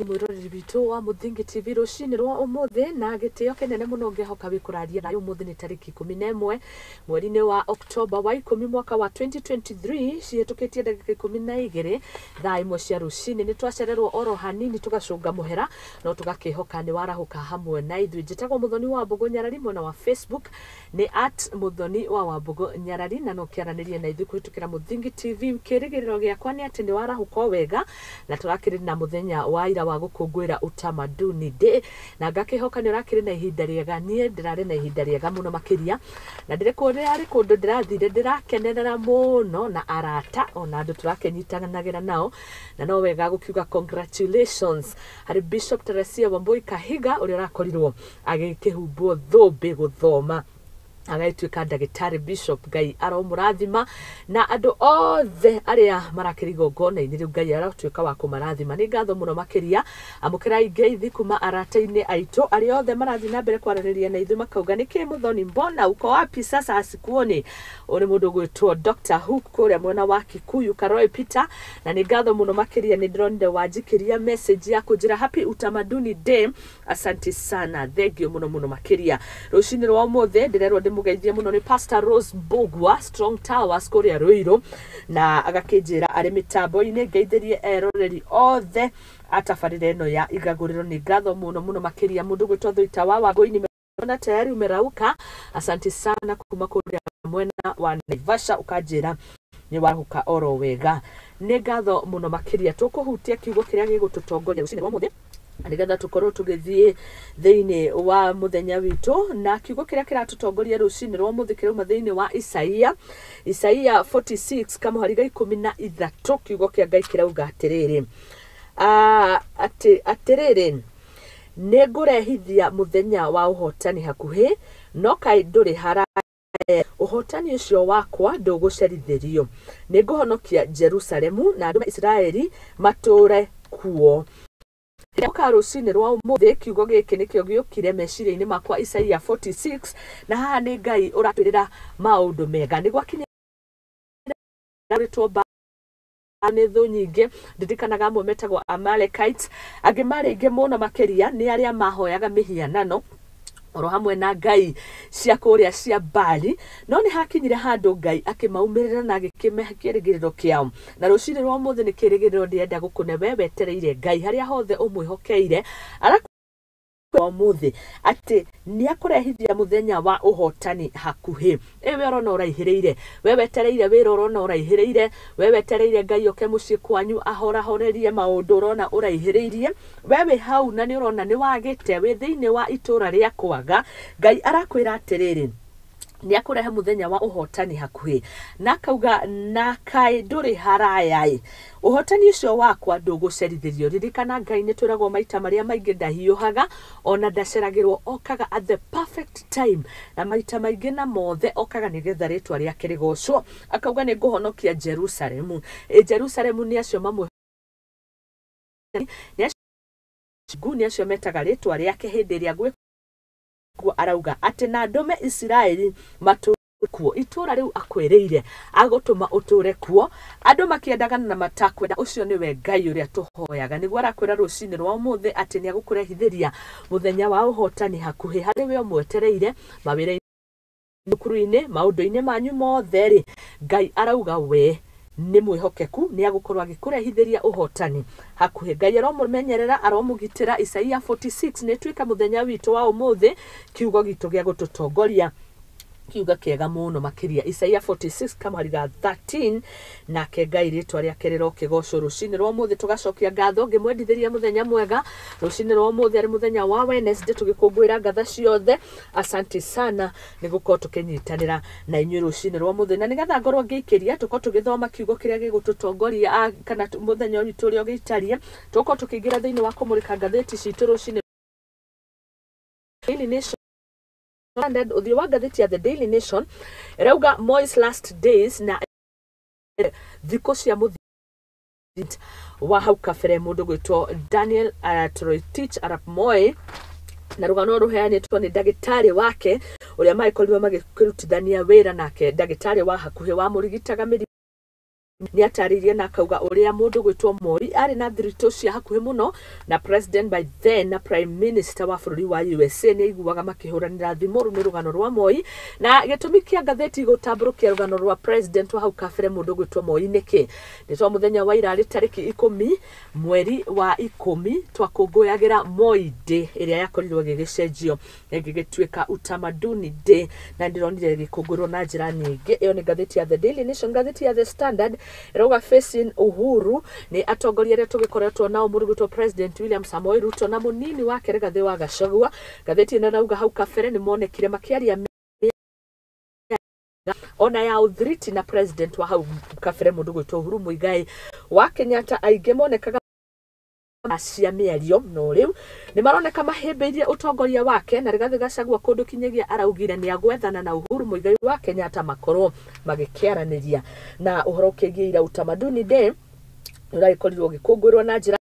Mwĩroreri witũ wa Mũthingi TV rũcinĩ rwa ũmũthĩ na gĩtĩo kĩnene mũno, ngĩhoka wĩ kũraria nayo. Ũmũthĩ nĩ tarĩki 11 mweri-inĩ wa Oktoba wa 10 mwaka wa 2023, cihĩtũkĩtie ndagĩka 12 thaa 1 cia rũcinĩ. Nĩ twacererwo oro hanini tũgacũnga mũhera, no tũgakĩhoka nĩ warahũka hamwe na ithuĩ. Njĩtagwo Mũthoni wa Mbũgũ Nyarari, mwena wa Facebook nĩ @MũthoniwaWambũgũNyarari, na no kĩaranĩrie na ithuĩ kũhĩtũkĩra Mũthingi TV. Kĩrĩgĩrĩro gĩakwa nĩ atĩ nĩ warahũka o wega, na tũrakĩrĩ na mũthenya wa ira wa gũkũngũĩra Utamaduni Day, na ngakĩhoka nĩ ũrakĩrĩ na ihinda rĩega. Niĩ ndĩrarĩ na ihinda rĩega mũno makĩria, na ndĩrĩ kũrĩa kũndũ ndĩrathire ndĩrakenerera mũno na arata ona andũ tũrakĩnyitanagĩra nao. Na no wega gũkiuga congratulations harĩ Bishop Teresia Wambui Kahiga, ũrĩa ũrakorirwo agĩkĩhumbwo thũmbĩ gũthoma agagĩtuĩka ndagĩtarĩ. Bishop, Ngai aromũrathima, na andũ othe arĩa marakĩrĩ igongona-inĩ rĩu, Ngai aratuĩka wa kũmarathima. Nĩ ngatho mũno makĩria. Amũkĩrai ngeithi kuma arata-inĩ aitũ arĩa othe marathiĩ na mbere kwaranĩria na ithuĩ, makauga, "Nĩkĩ Mũthoni, mbona uko wapi sasa, asikuoni?" Ũyũ nĩ mũndũ ũgwĩtwo Dr Hook kũrĩa mwena wa Kikuyu, Karoy Peter, na nĩ ngatho mũno makĩria. Nĩ ndĩronire wanjikĩria message ya kũnjĩra happy Utamaduni Day. Asante sana, thengio mũno mũno makĩria. Rũcinĩ rwa ũmũthĩ ndĩrerwo ndĩmũgeithie mũno nĩ Pastor Rose Mbugua, Strong Towers kũrĩa Ruiru, na agakĩnjĩra arĩ mĩtambo-inĩ ngeithĩrie eroreri othe atabarĩra ĩno ya Igagũrĩro. Nĩ ngatho mũno mũno makĩria. Mũndũ gwĩtwo Thuita wa Wangũi, na tayari umerauka, asante sana, kuma kũrĩa mwena wa Naivasha, ũkanjĩra nĩ warahũka oro wega. Nĩ ngatho mũno makĩria. Tũkũhutia kiugo kĩrĩa gĩgũtũtongoria rũcinĩ rwa ũmũthĩ, nĩgetha tũkorwo tũgĩthiĩ thĩinĩ wa mũthenya witũ, na kiugo kĩrĩa kĩratũtongoria rũcinĩ rwa ũmũthĩ kĩrauma thĩinĩ wa Isaia, Isaia 46 kamũhari ga 13. Kiugo kĩa Ngai kĩrauga atĩrĩrĩ, atĩ atĩrĩrĩ, "Nĩ ngũrehithia mũthenya wa ũhotani hakuhĩ, no kaĩ ndũrĩ haraya. Ũhotani ũcio wakwa ndũgũcerithĩrio. Nĩ ngũhonokia Jerusalemu na ndũme Isiraeli matũũre kuo." Rĩrĩa rũcinĩ rwa ũmũthĩ, kiugo gĩkĩ nĩkĩo gĩũkire meciria-inĩ makwa, Isaia 46, na haha nĩ Ngai ũratwĩrĩra maũndũ mega. Nĩ gwakinya rĩtwo nĩ thũ nyingĩ. Ndirikanaga amwe metagwo Amalekites, angĩ marĩ aingĩ mũno makĩria nĩ arĩa mahoyaga mĩhianano oro hamwe na ngai cia kũrĩa cia Bali. No nĩ hakinyire handũ Ngai akĩmaumĩrĩra na agĩkĩmehe kĩrĩgĩrĩro kĩao, na rũcinĩ rwa ũmũthĩ nĩ kĩrĩgĩrĩro ndĩrenda gũkũne we wetereire Ngai. Harĩa hothe ũmwĩhokeire, arakwĩra ũmũthĩ atĩ nĩ akũrehithia mũthenya wa ũhotani hakuhĩ. Ĩ we ũrona ũraihĩrĩire, we wetereire wĩra ũrona ũraihĩrĩire, we wetereire Ngai oke mũciĩ kwanyu ahorahorerie maũndũ ũrona ũraihĩrĩirie, we wĩ hau na nĩ ũrona nĩ wagĩte, wĩ thĩinĩ wa itũra rĩa kwaga, Ngai arakwĩra atĩrĩrĩ, nĩ akũrehe mũthenya wa ũhotani hakuhĩ, na akauga, "Na kaĩ ndũrĩ haraya-ĩ, ũhotani ũcio wakwa ndũgũcerithĩrio." Ririkana, Ngai nĩ twĩragwo maita marĩa maingĩ ndahiũhaga ona ndaceragĩrwo, okaga at the perfect time, na maita maingĩ na mothe okaga nĩgetha rĩtwa rĩake rĩgocwo. Akauga, "Nĩ ngũhonokia Jerusalemu." Ĩ Jerusalemu nĩ acio mamwe, nĩ acio, nĩ acio metaga rĩtwa rĩake hĩndĩ ĩrĩa gwĩ kuo. Arauga atĩ na ndũme Isiraeli matũũre kuo. Itũũra rĩu akwĩrĩire agũtũma ũtũũre kuo, andũ makĩendaga na matakwenda. Ũcio nĩwe Ngai ũrĩa tũhoyaga. Nĩguo arakwĩra rũcinĩ rwa ũmũthĩ atĩ nĩ agũkũrehithĩria mũthenya wa ũhotani hakuhĩ harĩ we ũmwetereire, mawĩra-inĩ, thukuru-inĩ, maũndũ-inĩ manyu mothe rĩ, Ngai arauga we nĩ mwĩhokeku, nĩ agũkorwo agĩkũrehithĩria ũhotani hakuhĩ. Ngai aromũmenyerera, aromũgitĩra. Isaia 46 nĩ tuĩka mũthenya witũ wa ũmũthĩ kiugo gitũ gĩa gũtũtongoria, kiugo kĩega mũno makĩria, Isaia 46 kamũhari ga 13. Nake Ngai rĩtwa rĩake rĩrokĩgocwo. Rũcinĩ rwa ũmũthĩ tũgacokia ngatho, ngĩmwendithĩria mũthenya mwega rũcinĩ rwa ũmũthĩ, arĩ mũthenya wa Wednesday, tũgĩkũngũĩra ngatha ciothe. Asante sana nĩ gũkorwo tũkĩnyitanĩra na inyuĩ rũcinĩ rwa ũmũthĩ, na nĩgetha ngorwo ngĩikĩria, tũkorwo tũgĩthoma kiugo kĩrĩa gĩgũtũtongoria, kana mũthenya witũ ũrĩa ũgĩitarie, tũkorwo tũkĩingĩra thĩinĩ wa kũmũrĩka ngathĩti citũ rũcinĩ. Daily Nation Standard, ũthiũ wa ngathĩti ya The Daily Nation ĩrauga Moi's last days, na thikũ cia mũthia wa hau kabere mũndũ gwĩtwo Daniel Toroitich arap Moi, na rũgano rũheanĩtwo nĩ ndagĩtarĩ wake ũrĩa magĩkorirwo magĩkĩrutithania wĩra nake, ndagĩtarĩ wa hakuhĩ wamũrigitaga mĩrimũ. Nĩ atarĩirie na akauga ũrĩa mũndũ gwĩtwo Moi arĩ na thiritũ cia hakuhĩ mũno na president by then na prime minister wa bũrũri wa USA, nĩ aiguaga makĩhũranĩra thimũ. Rũu nĩ rũgano rwa Moi, na gĩtũmi kĩa ngathĩti gũtambũrũkia rũgano rwa president wa hau kabere mũndũ gwĩtwo Moi nĩkĩ? Nĩ twa mũthenya wa ira, arĩ tarĩki 10 mweri wa 10, twakũngũyagĩra Moi Day ĩrĩa yakorirwo ĩgĩgĩcenjio ĩgĩgĩtuĩka Utamaduni Day, na ndĩronire ĩgĩkũngũĩrwo na njĩra nyingĩ. Ĩyo nĩ ngathĩti ya The Daily Nation. Ngathĩti ya The Standard ĩrauga facing Uhuru nĩ atongoria arĩa tũgĩkoretwo nao, mũndũ gwĩtwo President William Samoei Ruto na mũnini wake Rigathĩ wa Gachagua. Ngathĩti ĩno ĩrauga hau kabere nĩ monekire makĩaria ona ya ũthiriti na president wa hau kabere mũndũ gwĩtwo Uhuru Muigai wa Kenyatta. Aingĩ monekaga cia mĩario, no rĩu nĩ maroneka mahĩmbĩirie ũtongoria wake, na Rigathĩ Gachagua kũndũ kinyagia araugire nĩ agwethana na Uhuru Muigai wa Kenyatta makorwo magĩkĩaranĩria. Na ũhoro ũkĩgiĩ ira Utamaduni Day ũragĩkorirwo ũgĩkũngũĩrwo na njĩra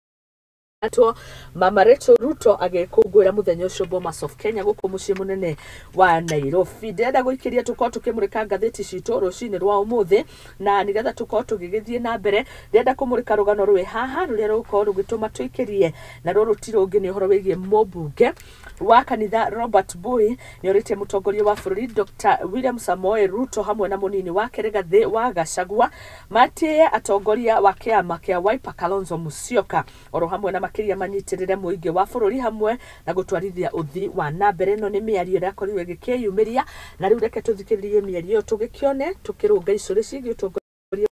atwo Mama Rachel Ruto agĩkũngũĩra mũthenya ũcio Bomas of Kenya gũkũ mũciĩ mũnene wa Nairobi. Ndĩrenda gũikĩria tũkorwo tũkĩmũrĩka ngathĩti citũ rũcinĩ rwa ũmũthĩ, na nĩgetha tũkorwo tũgĩgĩthiĩ na mbere, ndĩrenda kũmũrĩka rũgano rwĩ haha rũrĩa rũgũkorwo rũgĩtũma tũikĩrie, na rũrũ ti rũngĩ nĩ ũhoro wĩgiĩ mũmbunge wa kanitha Robert Bui. Nĩ orĩtie mũtongoria wa bũrũri Dr. William Samoei Ruto hamwe na mũnini wake Rigathĩ wa Gachagua matĩe atongoria wa kĩama kĩa Wiper Kalonzo Musyoka, oro hamwe na makĩria manyitĩrĩre mũingĩ wa bũrũri hamwe na gũtwarithia ũthii wa na mbere. Ĩno nĩ mĩario ĩrĩa ĩrakorirwo ĩgĩkĩyumĩria, na rĩu reke tũthikĩrĩrie mĩario ĩyo tũgĩkĩone tũkĩrũnga icũrĩ ciĩgiĩ ũtongoria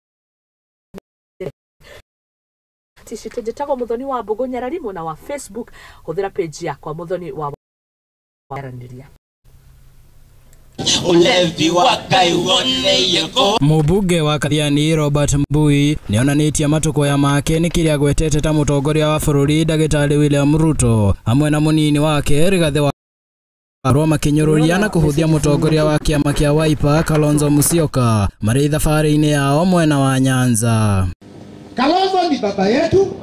citũ. Njĩtagwo Mũthoni wa Mbũgũ Nyarari, mwena wa Facebook hũthĩra page yakwa Mũthoni wa Aranĩria. Ulevi wakaiwoneyeko. Mũmbunge wa Kathiani Robert Mbui nĩonanĩtie matũkũya make nĩ kĩrĩa agwetete ta mũtongoria wa bũrũri ndagĩtarĩ William Ruto hamwe na mũnini wake Rigathĩ wa arwo makĩnyũrũria na kũhũthia mũtongoria wa kĩama kĩa Wiper Kalonzo Musyoka marĩ thabarĩ-inĩ yao mwena wa Nyanza. Kalonzo ni baba yetu,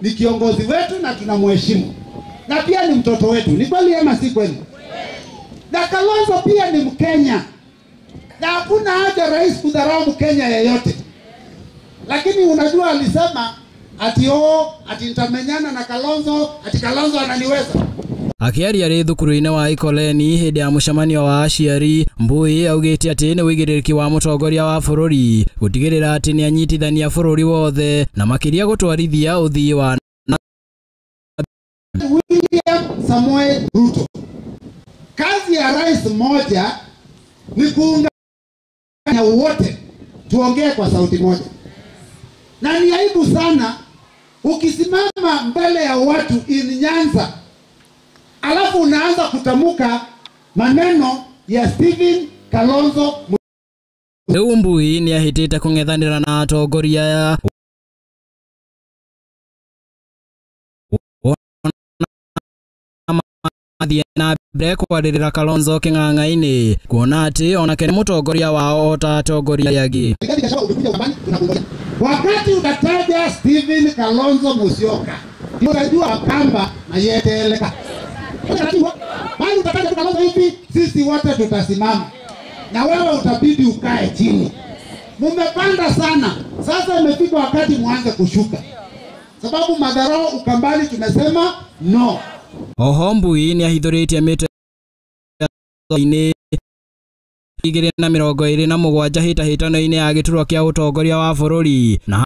ni kiongozi wetu na tunamheshimu, na pia ni mtoto wetu. Ni kweli ama si kweli? Na Kalonzo pia ni Mkenya, na hakuna haja rais kudharau Mkenya yeyote. Lakini unajua alisema ati oh, ati nitamenyana na Kalonzo, ati Kalonzo ananiweza. Akĩaria rĩ thukuru-inĩ wa Ikoleni hĩndĩ ya mũcemanio wa aciari, Mbui augĩte atĩ nĩ ũigĩrĩrĩki wa mũtongoria wa bũrũri gũtigĩrĩra atĩ nĩanyitithania bũrũri wothe na makĩria gũtwarithia ũthii wa William Samoei Ruto. Kazi ya rais moja ni kuungana wote tuongee kwa sauti moja. Na ni aibu sana ukisimama mbele ya watu in Nyanza alafu unaanza kutamuka maneno ya Stephen Kalonzo. Rĩu Mbui nĩahĩtĩte kũng'ethanĩra na atongoria aya mathiĩ na mbere kwarĩrĩra Kalonzo kĩng'ang'a-inĩ kuona atĩ onake nĩ mũtongoria wao o ta atongoria arĩa angĩ. Rigathi Gachagua umekuja Ukambani, tunakungoja. Wakati utataja Stephen Kalonzo Musyoka, utajua Wakamba na yeteleka. Bali utataja Kalonzo hivi, sisi wote tutasimama. Na wewe utabidi ukae chini. Mumepanda sana. Sasa imefika wakati muanze kushuka. Sababu madharau Ukambani tumesema no. Oho Mbui nĩahithũrĩtie mĩtwe inĩ 2027 hĩtahĩtano-inĩ ya gĩturwa kĩa ũtongoria wa bũrũri na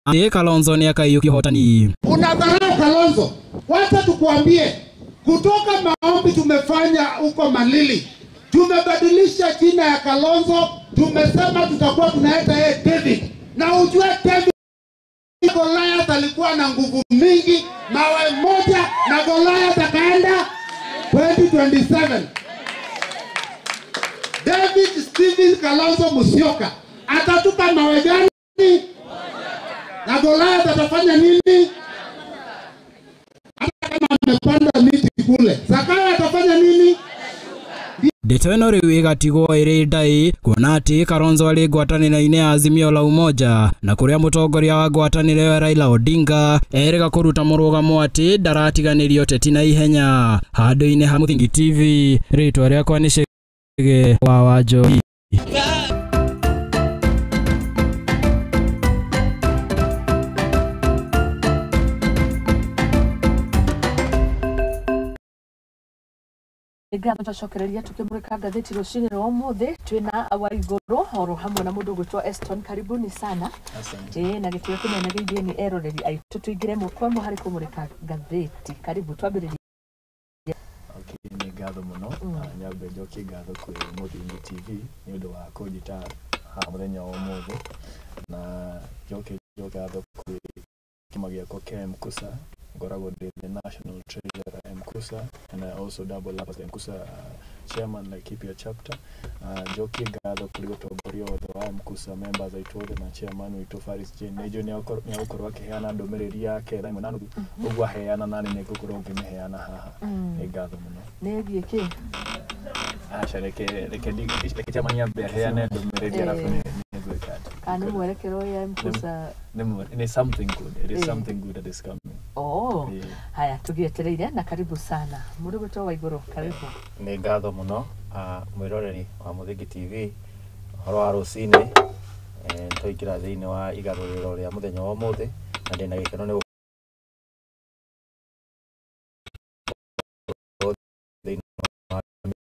atĩ Kalonzo nĩakaiyũkia ũhotani. Unadharau Kalonzo. Wacha tukuambie, kutoka maombi tumefanya huko Malili, tumebadilisha jina ya Kalonzo, tumesema tutakuwa tunaita yeye David. Na ujue David, Goliath alikuwa na nguvu mingi, mawe moja na Goliath akaenda 2027. David Stephen Kalonzo Musyoka atatupa mawe gani? Na Goliath atafanya nini? Hata kama amepanda miti kule, Zakayo atafanya nini? Ndeto ĩno rĩu ĩgatigwo ĩrĩ ndai kuona atĩ Kalonzo arĩ ngwatanĩro-inĩ ya Azimio la Umoja na kũrĩa mũtongoria wa ngwatanĩro ĩyo Raila Odinga erĩga kũruta mũrũgamo atĩ ndaratiganĩria ũteti na ihenya. Handũ-inĩ ha Mũthingi TV, rĩtwa rĩakwa nĩ Chege wa Wanjohi. Ngatho twacokereria tukimurika ngathĩti rũcinĩ rwa ũmũthĩ twĩna Waigũrũ oro hamwe na mũndũ ũgwĩtwo Eston, karibuni sana. Asante. Ĩĩ, na gĩtĩo kĩnene gĩithuĩ nĩ eroreri aitũ tũingĩre ĩmwe kwa ĩmwe harĩ kũmũrĩka ngathĩti. Karibu twambĩrĩrie. Okay, nĩ ngatho mũno. Na nyambe njokie ngatho kwĩ Mũthingi TV nĩ ũndũ wa kũnjĩta haha mũthenya wa ũmũthĩ, na njoke ngatho kwĩ kĩama gĩakwa kĩa MKUSA. Ngoragwo ndĩ the national treasurer MKUSA, and I also double up as the MKUSA chairman Laikipia chapter. Njokie ngatho kũrĩ ũtongoria wothe wa MKUSA, members aitũ othe na chairman witũ Faris Jane. Nĩ njũĩ nĩ egũkorwo akĩheana ndũmĩrĩri yake thaa 1:30, ũguo aheana nani nĩ ngũkorwo ngĩmĩheana haha. Nĩ ngatho mũno. Nĩ ĩgiĩ kĩ? Aca, reke chairman ambe aheane ndũmĩrĩri, arabu nĩ ngwĩka atĩ. Kana nĩ mwerekero ya MKUSA? Nĩ something good, it is something good that is coming. Oh, Ĩĩ. haya tũgĩetereire na karibu sana. Mũndũ ũgwĩtwo Waigũrũ, karibu. Nĩ ngatho mũno, mwĩroreri wa Mũthingi TV, ũhoro wa rũcinĩ. Twaingĩra thĩinĩ wa igarũrĩro rĩa mũthenya wa ũmũthĩ na ndĩna gĩkeno nĩ gũkorwo thĩinĩ wa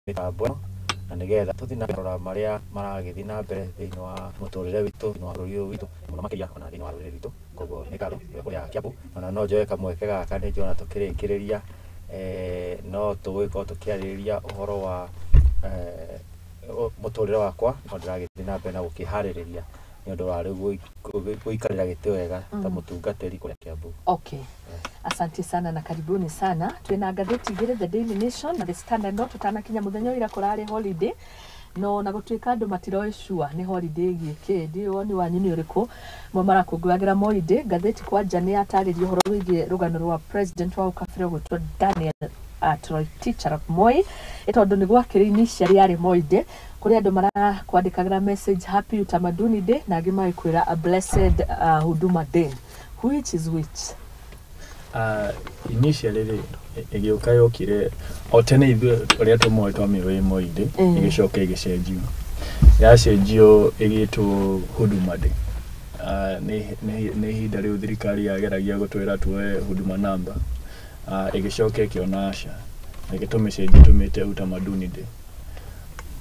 mĩtambo ĩno na nĩgetha tũthiĩ na mbere kũrora marĩa maragĩthiĩ na mbere thĩinĩ wa mũtũrĩre witũ, thĩinĩ wa bũrũri ũyũ witũ, mũno makĩria ona thĩinĩ wa rũrĩrĩ rwitũ. Koguo nĩ ngatho kũrĩa Kiambu. Ona no njoe kamweke gaka, nĩ njona tũkĩrĩkĩrĩria, no tũgũgĩkorwo tũkĩarĩrĩria ũhoro wa mũtũrĩre wakwa, no ndĩragĩthiĩ na mbere na gũkĩharĩrĩria nĩ ũndũ wa rĩu gũikarĩra gĩtĩ wega ta mũtungatĩri kũrĩa Kiambu. Okay. Asante sana na karibuni sana. Twĩna ngathĩti igĩrĩ, The Daily Nation na The Standard, no tũtanakinya mũthenya wa ira kũrarĩ holiday, no na gũtuĩka andũ matiroĩ sure nĩ holiday ĩgiĩ kĩ, ndiũĩ woni wanyu nĩ ũrĩkũ. Mwe marakũngũyagĩra Moi Day. Ngathĩti kwanja nĩ yatarĩria ũhoro wĩgiĩ rũgano rwa president wa ũkabira ũgwĩtwo Daniel Toroitich arap Moi, tondũ nĩ gwakĩrĩ initially yarĩ Moi Day. Kũrĩ andũ marakwandĩkagĩra message "Happy Utamaduni Day" na angĩ magĩkwĩra "A blessed Huduma Day". Which is which? Initially rĩ, ĩgĩũka yokire o tene ithuĩ ũrĩa tũmoĩ twamĩũĩ Moi Day. Ĩgĩcoka ĩgĩcenjio, yacenjio ĩgĩtwo Huduma Day. Nĩ ihinda rĩu thirikari yageragia gũtwĩra tuoe Huduma number. Ĩgĩcoka ĩkĩona aca, reke tũmĩcenjie tũmĩte Utamaduni Day.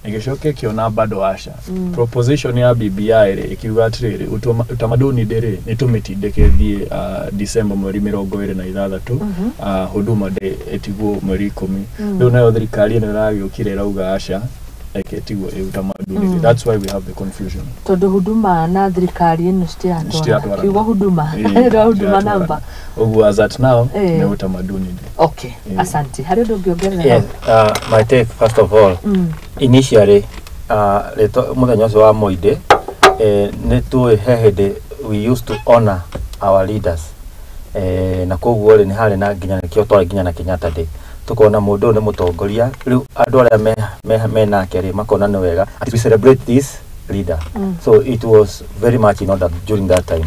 Ĩgĩcoka ĩkĩona bado aca. Proposition ya BBI rĩ, ĩkiuga atĩrĩrĩ, Utamaduni Day rĩ, nĩ tũmĩtindĩke ĩthiĩ December mweri 26, Huduma Day ĩtigwo mweri 10. Rĩu nayo thirikari ĩno ĩragĩũkire ĩrauga aca, reke ĩtigwo ĩ Utamaduni Day. That's why we have the confusion. Tondũ huduma na thirikari ĩno citiratwarana. Citiratwarana. Kiugo huduma Ĩĩ, rwa Huduma citiratwarana. namba. Ũguo as at now nĩ Utamaduni Day. Okay, asante. Harĩ ũndũ ũngĩongerera? Yes, my take, first of all, initially rĩtwa mũthenya ũcio wa Moi Day, nĩ tũĩ he hĩndĩ we used to honor our leaders, na koguo rĩ, nĩ harĩ na nginya nĩkĩo twarĩ nginya na Kenyatta Day, tukona mũndũ ũyũ nĩ mũtongoria, rĩu andũ arĩa me nake rĩ, makona nĩ wega at we celebrate this leader. So it was very much in order during that time,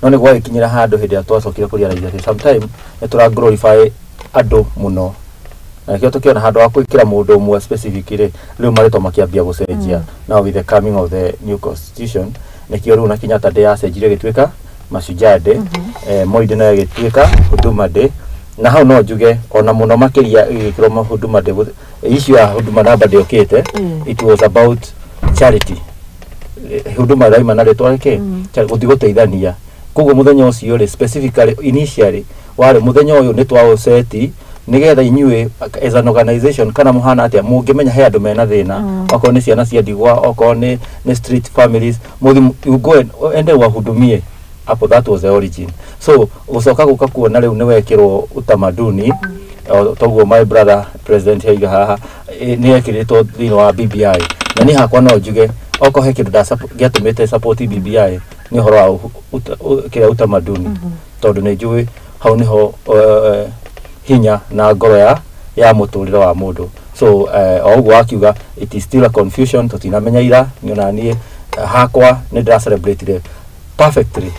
no nĩ gwagĩkinyĩra handũ hĩndĩ ĩrĩa twacokire kũrealize atĩ sometime nĩ tũra glorify andũ mũno, na nĩkĩo tũkĩona handũ ha gwĩkĩra mũndũ ũmwe specific rĩ, rĩu marĩtwa makĩambia gũcenjia. Now with the coming of the new constitution, nĩkĩo rĩu na Kenyatta Day yacenjirie ĩgĩtuĩka Mashujaa Day, Moi Day nayo ĩgĩtuĩka Huduma Day. Na hau no njuge ona mũno makĩria ĩgĩkĩrwo Huduma Day, issue ya Huduma number ndĩokĩte. It was about charity. Huduma raima na rĩtwa rĩkĩ gũthiĩ gũteithania. Koguo mũthenya ũcio rĩ, specifically initially warĩ mũthenya ũyũ nĩ twaũceti nĩgetha inyuĩ as an organization kana mũhana atĩa mũngĩmenya he andũ mena thĩna, okorwo nĩ ciana cia ndigwa, okorwo nĩ street families, mũthi you go and ende wahudumie hapo. That was the origin. So gũcoka gũka kuona rĩu nĩ wekĩrwo utamaduni, toguo my brother president yaiga haha, nĩ ekĩrĩtwo thĩinĩ wa BBI, na niĩ hakwa no njuge okorwo he kĩndũ gĩatũmĩte support BBI nĩ ũhoro wa kĩrĩa utamaduni, tondũ nĩ njũĩ hau nĩho hinya na ngoro ya mũtũrĩre wa mũndũ. So o ũguo wakiuga, it is still a confusion, tũtinamenya ira. Niĩ ona niĩ hakwa nĩ ndĩra celebrate perfectly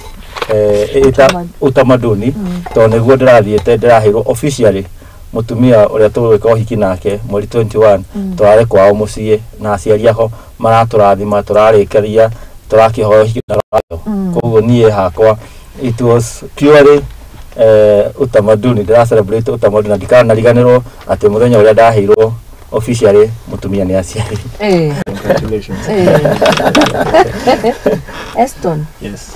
ĩta utamaduni, tondũ nĩguo ndĩrathiĩte ndĩraheirwo officially mũtumia ũrĩa tũgwĩka ũhiki nake mweri 21, tũrarĩ kwao mũciĩ na aciari aho maratũrathima, tũrarĩkĩria, tũrakĩhoya ũhiki na thayũ. Koguo niĩ hakwa it was purely utamaduni, ndĩra celebrate utamaduni na ndikanariganĩrwo atĩ mũthenya ũrĩa ndaheirwo Officially mutumia nĩ aciari. Congratulations. Eston. Yes.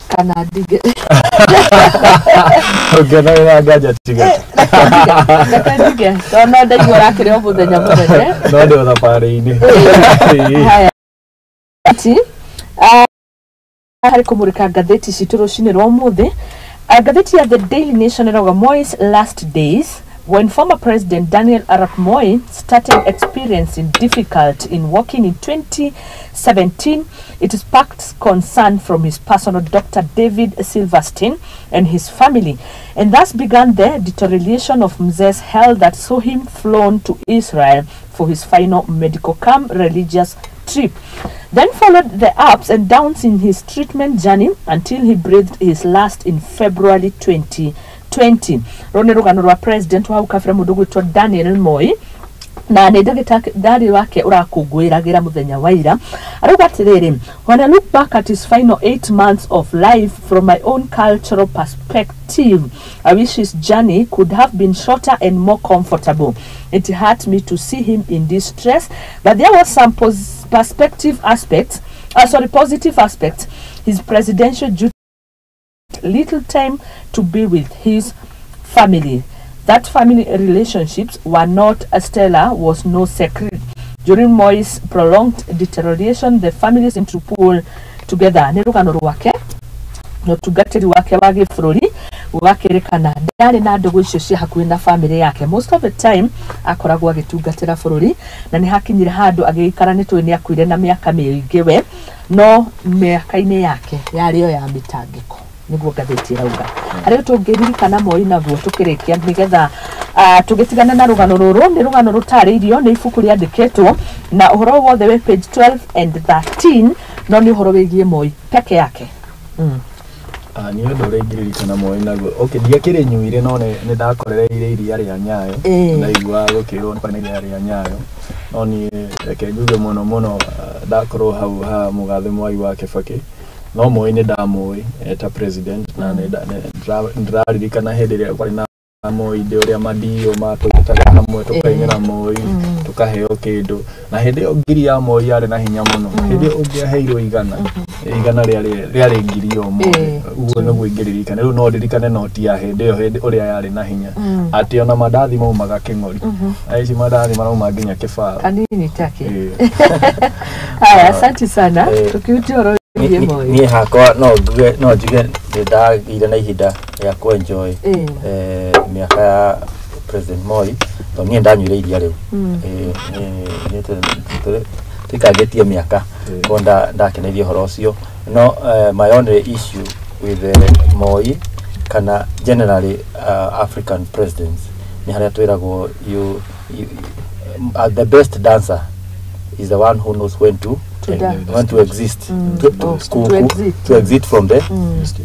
Kana ndige. Ũngĩona nganja tiga. Reke ndige tondũ no ndaigua ũrakĩrĩ o mũthenya mũnene. No ndĩ o thabarĩ-inĩ. Haya. Ti harĩ kũmũrĩka ngathĩti citũ rũcinĩ rwa ũmũthĩ. Ngathĩti ya The Daily Nation ĩrauga Moi's last days, when former President Daniel Arap Moi started experiencing difficulty in walking in 2017, it sparked concern from his personal doctor David Silverstein and his family, and thus began the deterioration of Mzee's health that saw him flown to Israel for his final medical cum religious trip. Then followed the ups and downs in his treatment journey until he breathed his last in February 2020. Rũrũ nĩ rũgano rwa president wa hau kabere mũndũ gwĩtwo Daniel Moi, na nĩ ndagĩtarĩ wake ũrakũngũĩragĩra mũthenya wa ira. Arauga atĩrĩrĩ, "When I look back at his final 8 months of life from my own cultural perspective, I wish his journey could have been shorter and more comfortable. It hurt me to see him in distress, but there was some perspective aspects, sorry, positive aspects. His presidential duty, little time to be with his family. That family relationships were not stellar was no secret. During Moi's prolonged deterioration, the family seemed to pull together." Nĩ rũgano rwake na ũtungatĩri wake wa gĩbũrũri, gũgakĩrĩkana ndarĩ na ndũgũ icio cia hakuhĩ na famĩlĩ yake. Most of the time akoragwo agĩtungatĩra bũrũri, na nĩ hakinyire handũ agĩikara. Nĩ tũĩ nĩ akuire na mĩaka mĩingĩ we, no mĩaka-inĩ yake yarĩ o ya mĩtangĩko, nĩguo ngathĩti ĩrauga. Harĩa tũngĩririkana Moi naguo tũkĩrĩkia, nĩgetha tũgĩtigana na rũgano rũrũ, nĩ rũgano rũtarĩirio nĩ ibuku rĩandĩkĩtwo na ũhoro wothe wĩ page 12 and 13, no nĩ ũhoro wĩgiĩ Moi peke yake. Ah, niĩ ũndũ ũrĩa ingĩririkana Moi naguo, okay, ndiakĩrĩ nyuire, no nĩ ndakorereire iria rĩa Nyayo. Ndaigua gũkĩrwo nĩ kwarĩ na iria rĩa Nyayo, no niĩ reke njuge mũno mũno, ndakorwo hau ha mũgathe Mwai wa Kĩbakĩ, no Moi nĩ ndamũĩ eta president, na nĩ ndĩraririkana hĩndĩ ĩrĩa kwarĩ na Moi ndĩ ũrĩa mandio matũĩtaga hamwe tũkainĩra Moi, tũkaheo kĩndũ, na hĩndĩ ĩyo ngiri ya Moi yarĩ na hinya mũno. Hĩndĩ ĩyo ũngĩaheirwo 100, 100 rĩarĩ ngiri o ũmũthĩ. Ũguo nĩguo ingĩririkana rĩu. No ndirikane noti ya hĩndĩ ĩyo, hĩndĩ ũrĩa yarĩ na hinya, atĩ ona mandathi maumaga kĩng'ori, na ici mandathi marauma nginya kĩbaũ. Kanini take. Haya, asante sana. Tukihutia ũhoro wĩgiĩ Moi. Niĩ hakwa no njuge nĩ ndagĩire na ihinda rĩa kũ-enjoy mĩaka ya President Moi, tondũ niĩ ndanyuire iria rĩu. Niĩ tũikangĩtie mĩaka koguo ndakeneire ũhoro ũcio, no my only issue with Moi kana generally African presidents nĩ harĩa twĩragwo you, the best dancer is the one who knows when to To dance. when to exist, to, Oh, to exit. To exit from the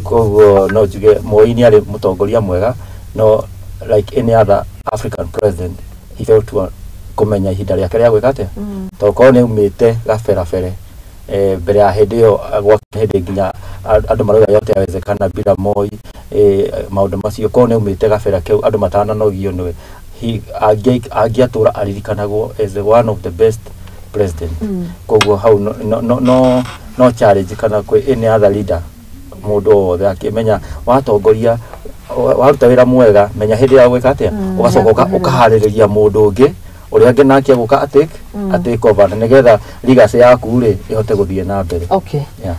koguo no njuge Moi nĩ arĩ mũtongoria mwega, no like any other African president, he failed to kũmenya ihinda rĩake rĩa gwĩka atĩa, tondũ korwo nĩ aumĩte gaberabere mbere ya hĩndĩ ĩyo gwa hĩndĩ nginya andũ marauga yote yawezekana bila Moi, maũndũ macio, korwo nĩ aumĩte gabera kau andũ matananogio nĩwe, angĩatũra aririkanagwo as the one of the best president. Koguo hau no challenge kana kwĩ any other leader, mũndũ o wothe akĩmenya watongoria, waruta wĩra mwega, menya hĩndĩ ya gwĩka atĩa, ũgacoka ũkaharĩrĩria mũndũ ũngĩ ũrĩa angĩ nake agũka atake over, na nĩgetha legacy yaku rĩ ĩhote gũthiĩ na mbere.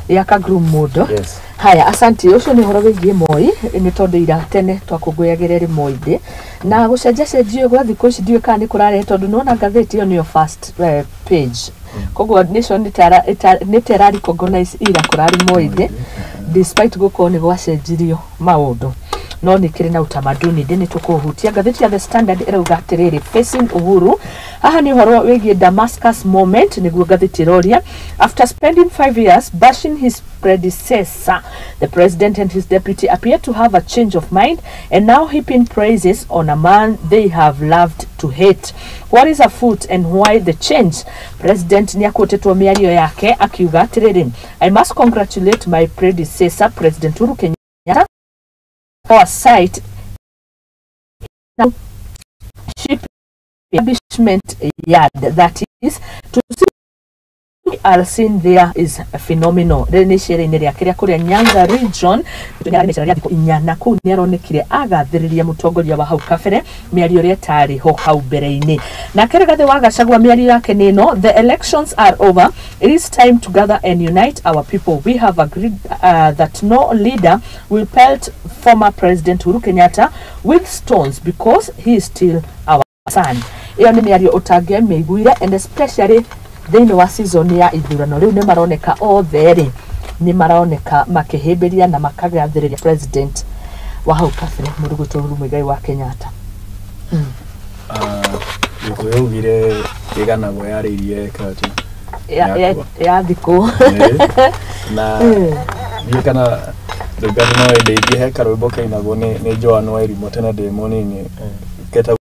Yaka groom mũndũ. Yes. Haya, asante. Ũcio nĩ ũhoro wĩgiĩ Moi, nĩ tondũ ira tene twakũngũyagĩra rĩ Moi Day, na gũcenjacenjio gwa thikũ ici ndiũĩ kana nĩ kũrarehe, tondũ nĩwona ngathĩti ĩyo nĩyo first page, koguo Nation nĩ ta ĩra recognize ira kũrarĩ Moi Day despite gũkorwo nĩ gwacenjirio maũndũ, no nĩ kĩrĩ na Utamaduni Day nĩ tũkũhutia. Ngathĩti ya The Standard ĩrauga atĩrĩrĩ, "Facing Uhuru." Haha nĩ ũhoro wĩgiĩ Damascus moment, nĩguo ngathĩti ĩroria. "After spending 5 years bashing his predecessor, the president and his deputy appear to have a change of mind and now heaping praises on a man they have loved to hate. What is afoot and why the change?" President nĩ akũtĩtwo mĩario yake akiuga atĩrĩrĩ, "I must congratulate my predecessor, President Uhuru Kenyatta, foresight shipping Establishment yard, that is to see are seen there is phenomenal. Rĩrĩ nĩ icera-inĩ rĩake rĩa kũrĩa Nyanza region rĩa thikũ inya, na kũu nĩ aronekire agathĩrĩria mũtongoria wa hau kabere mĩario ĩrĩa ĩtarĩ ho hau mbere-inĩ. Nake Rigathĩ wa Gachagua mĩario yake nĩ ĩno: "The elections are over. It is time to gather and unite our people. We have agreed that no leader will pelt former President Uhuru Kenyatta with stones because he is still our son." Ĩyo nĩ mĩario ũtangĩamĩiguire, and especially thĩinĩ wa season ya ithurano. Rĩu nĩ maroneka othe rĩ, nĩ maroneka makĩhĩmbĩria na makagathĩrĩria president wa hau kabere, mũndũ gwĩtwo Uhuru Muigai wa Kenyatta. Gĩkũyũ augire ĩganagwo yarĩirie eka atĩa? Ya ya thikũ. Ĩĩ. Na niĩ kana ndungata no ĩndeithie, he karwĩmbo kainagwo nĩ Joan Wairimũ tene ndĩ mũnini, ketagwo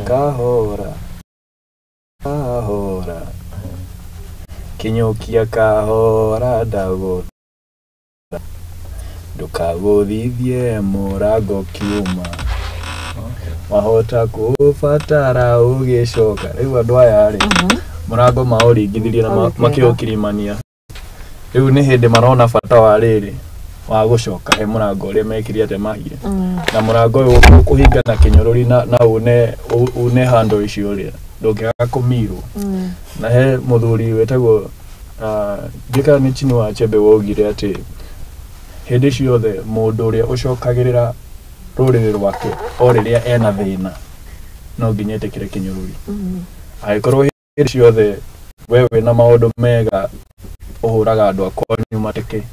"Kahora kahora kinyũkia kahora ndagũtha ndũkagũthithie mũrango kiuma wahota kũbatara ũgĩcoka." Rĩu andũ aya rĩ, mũrango maũringithirie na Maũwĩkĩra. Makĩũkirimania. Rĩu nĩ hĩndĩ marona bata wa rĩrĩ wa gũcoka he mũrango ũrĩa mekire atĩ mahire, na mũrango ũyũ ũkũhinga na kĩnyũrũri na une handle icio rĩ, ndũngĩaga kũmirwo. Na he mũthuri wĩtagwo ndiũĩ kana nĩ Chinua Achebe waugire atĩ hĩndĩ ciothe mũndũ ũrĩa ũcokagĩrĩra rũrĩrĩ rwake o rĩrĩa ena thĩna no nginya etĩkĩre kĩnyũrũri. Angĩkorwo hĩndĩ ciothe we wĩna maũndũ mega ũhũraga andũ akwanyu mateke,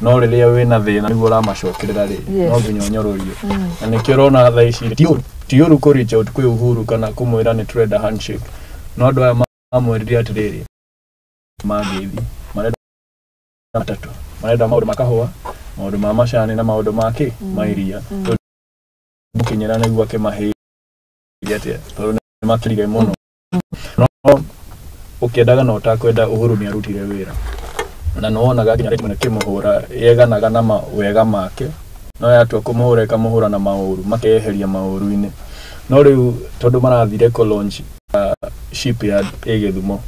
no rĩrĩa wĩna thĩna nĩguo ũramacokerera rĩ, no nginya ũnyũrũrio. Na nĩkĩo ũrona thaa ici ti ũru kũ reach out kwĩ Uhuru kana kũmwĩra nĩ tũrenda handshake, no andũ aya mamwĩrire atĩrĩrĩ, mangĩthi marenda matatũ, marenda maũndũ ma kahũa, maũndũ ma macani na maũndũ ma kĩ ma iria. Rĩu mũkinyĩra nĩguo akĩmaheire atĩa, tondũ nĩ makĩrire mũno. No ũkĩendaga na ũtakwenda, Uhuru nĩ arutire wĩra, na nĩ wonaga nginya rĩmwe kĩmũhũra yeganaga na mawega make, no yatua kũmũhũra ĩkamũhũra na maũru, makeyeheria maũru-inĩ. No rĩu tondũ marathire kũ launch shipyard ĩ Gĩthumo,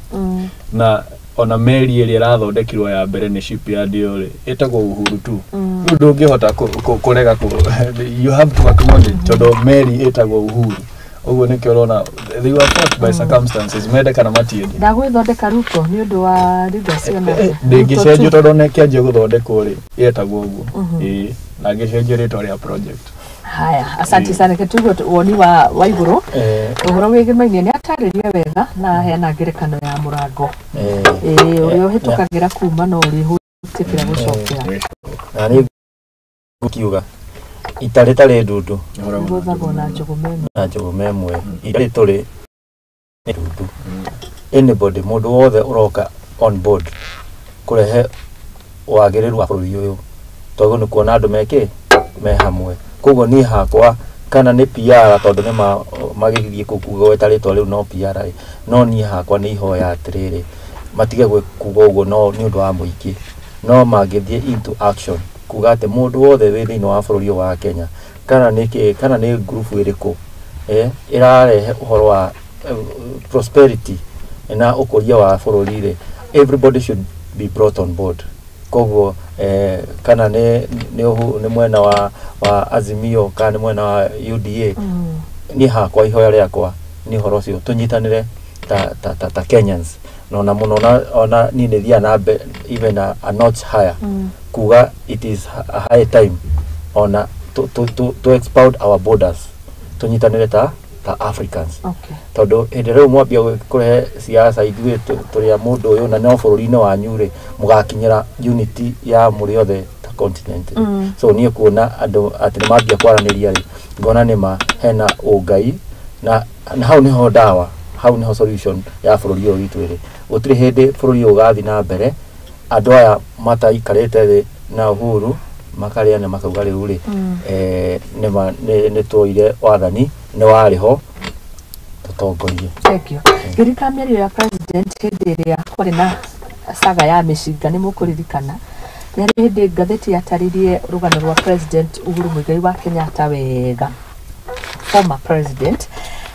na ona meri ĩrĩa ĩrathondekirwo ya mbere nĩ shipyard ĩyo rĩ, ĩtagwo Uhuru tu. Rĩu ndũngĩhota kũrega you have to acknowledge tondũ meri ĩtagwo Uhuru. Ũguo nĩkĩo ũrona they were forced by circumstances, mende kana matiende. Ndagwĩthondeka Ruto nĩ ũndũ wa leaders onake. Ndĩngĩcenjio tondũ ona ĩkĩanjia gũthondekwo rĩ, yetagwo ũguo. Ĩĩ, na ngĩcenjia rĩtwa rĩa project. Haya, asante sana. Reke tuigue woni wa igũrũ ũhoro wĩgĩmainie. Nĩ atarĩria wega na aheana ngerekano ya mũrango, ĩĩ, ũrĩa ũhĩtũkagĩra kuma no ũrĩhũtĩkĩra gũcokera. Na nĩ ngukiuga ita rĩtarĩ ndundu gũthagwo na njũgũma ĩmwe. Na njũgũma ĩmwe. Ita rĩtũrĩ nĩ ndundu. Anybody, mũndũ wothe ũroka on board kũrehe wagĩrĩru wa bũrũri ũyũ, twagĩrĩirwo nĩ kuona andũ mekĩ me hamwe. Koguo niĩ hakwa, kana nĩ PR, tondũ nĩ magĩthiĩ kũu kũgweta rĩtwa rĩu no PR rĩ, no niĩ hakwa nĩ ihoya atĩrĩrĩ, matige kuga ũguo no nĩ ũndũ wa mũingĩ, no mangĩthiĩ into action kuga atĩ mũndũ wothe wĩ thĩinĩ wa bũrũri ũyũ wa Kenya, kana nĩ kĩ, kana nĩ ngurubu ĩrĩkũ ĩrarehe ũhoro wa prosperity na ũkũria wa bũrũri rĩ, everybody should be brought on board. Koguo kana nĩ mwena wa Azimio kana nĩ mwena wa UDA, niĩ hakwa ihoya rĩakwa nĩ ũhoro ũcio tũnyitanĩre ta Kenyans, na ona mũno ona niĩ nĩ thiaga na mbere even a notch higher kuga it is a high time ona to expound our borders, tũnyitanĩre ta Africans, tondũ hĩndĩ rĩu mwambia kũrehe siasa ithuĩ tũrĩ a mũndũ ũyũ na no bũrũri-inĩ wanyu rĩ, mũgakinyĩra unity ya mũrĩ othe ta continent. So niĩ kuona andũ atĩ nĩ mambia kwaranĩria rĩ, ngona nĩ ma hena ũngai, na hau nĩho ndawa, hau nĩho solution ya bũrũri ũyũ witũ ĩrĩ. Gũtirĩ hĩndĩ bũrũri ũyũ ũgathiĩ na mbere andũ aya mataikarĩte thĩ na Uhuru makarĩa na makauga rĩu rĩ, nĩma nĩ tuoire wathani, nĩ warĩ ho tũtongorie. Thank you. Ngĩririkana mĩario ya president hĩndĩ ĩrĩa kwarĩ na saga ya mĩcinga, nĩ mũkũririkana nĩ harĩ hĩndĩ ngathĩti yatarĩrie rũgano rwa President Uhuru Muigai wa Kenyatta wega, former president,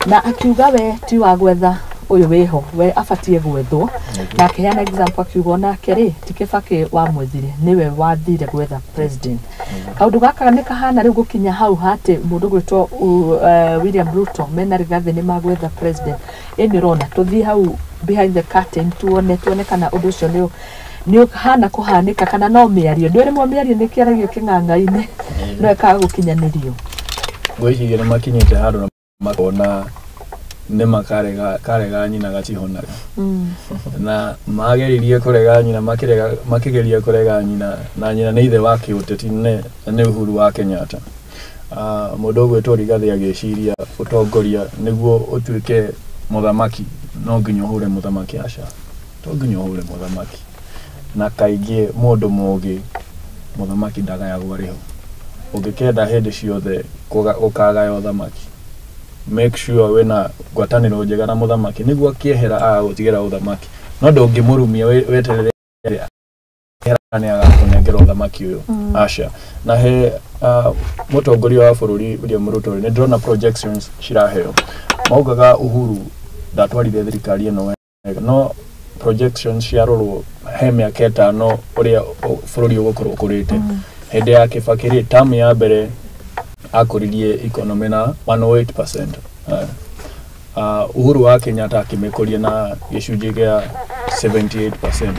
Na akiuga we ti wa gwetha ũyũ wĩho, we abatie gwethwo. Na akĩheana example akiuga onake rĩ ti Kibaki wamwethire, nĩwe wathire gwetha president. Kaũndũ gaka nĩ kahana rĩu gũkinya hau hatĩ mũndũ gwĩtwo William Ruto mena Rigathi nĩ magwetha president. Ĩ nĩ ũrona tũthiĩ hau behind the curtain tuone kana ũndũ ũcio nĩ ũhana kũhanĩka kana no mĩario. Nĩ rĩmwe mĩario nĩ kĩaragio kĩng'ang'a-inĩ no ĩkaga gũkinyanĩrio. Ngwĩciria nĩ makinyĩte handũ na makona nĩ makarega karega nyina gatihonaga. Na mageririe kũrega nyina makĩgeria kũrega nyina na nyina nĩ ithe wa kĩũteti nĩ Uhuru wa Kenyatta. Mũndũ ũgwĩtwo Rigathi agĩciria ũtongoria nĩguo ũtuĩke mũthamaki no nginya ũhũre mũthamaki, aca to nginya ũhũre mũthamaki. Na kaingĩ mũndũ mũũgĩ mũthamaki ndagayagwo arĩ ho. Ũngĩkenda hĩndĩ ciothe ũkagaya ũthamaki, make sure wĩna ngwatanĩro njega na mũthamaki nĩguo akĩehera agagũtigĩra ũthamaki. No ndũngĩmũrumia weterere nĩ agakũnengera ũthamaki ũyũ, aca. Na he mũtongoria wa bũrũri William Ruto nĩ ndĩrona projections ciraheo. Maugaga Uhuru ndatwarire thirikari ĩno wega, no projections ciarorwo he mĩaka 5 ũrĩa bũrũri ũgũkorwo ũkũrĩte. Hĩndĩ ya Kibaki rĩ, term ya mbere akũririe economy na 108%. Uhuru wa Kenyatta akĩmĩkũria na gĩcunjĩ kĩa 78%.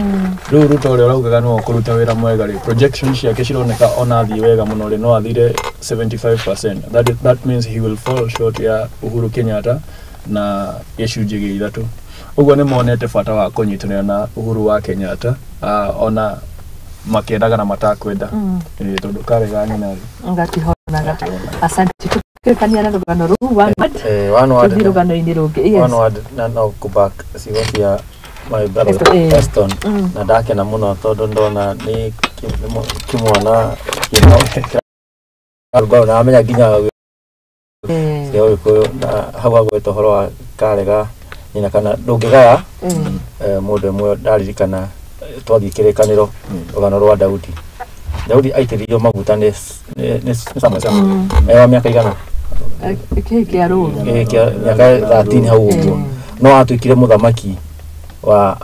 Rĩu Ruto ũrĩa ũraugaga no kũruta wĩra mwega rĩ, projections ciake cironeka ona athiĩ wega mũno rĩ, no athire 75%. That means he will fall short ya Uhuru Kenyatta na gĩcunjĩ gĩa 3. Ũguo nĩ monete bata wa kũnyitanĩra na Uhuru wa Kenyatta ona makĩendaga na matakwenda. Tondũ karega nyina gatihonaga. Asante. Tukĩrĩkania na rũgano rũu one word. One word. Tũthiĩ rũgano-inĩ rũngĩ. Yes. One word na no go back ciugo cia my brother Eston. Na ndakena mũno tondũ ndona nĩ kĩmwana kĩna na amenya nginya cia Ũgĩkũyũ na hau agweta ũhoro wa karega nyina kana ndũngĩgaya mũndũ ĩmwe ndaririkana twathiĩ kĩrĩkanĩro rũgano rwa Daudi. Daudi aitĩrĩirio maguta nĩ Samuel. Wa mĩaka igana? Kĩĩ kĩa rũru? Kĩa mĩaka 13 hau ũguo. No atuĩkire mũthamaki wa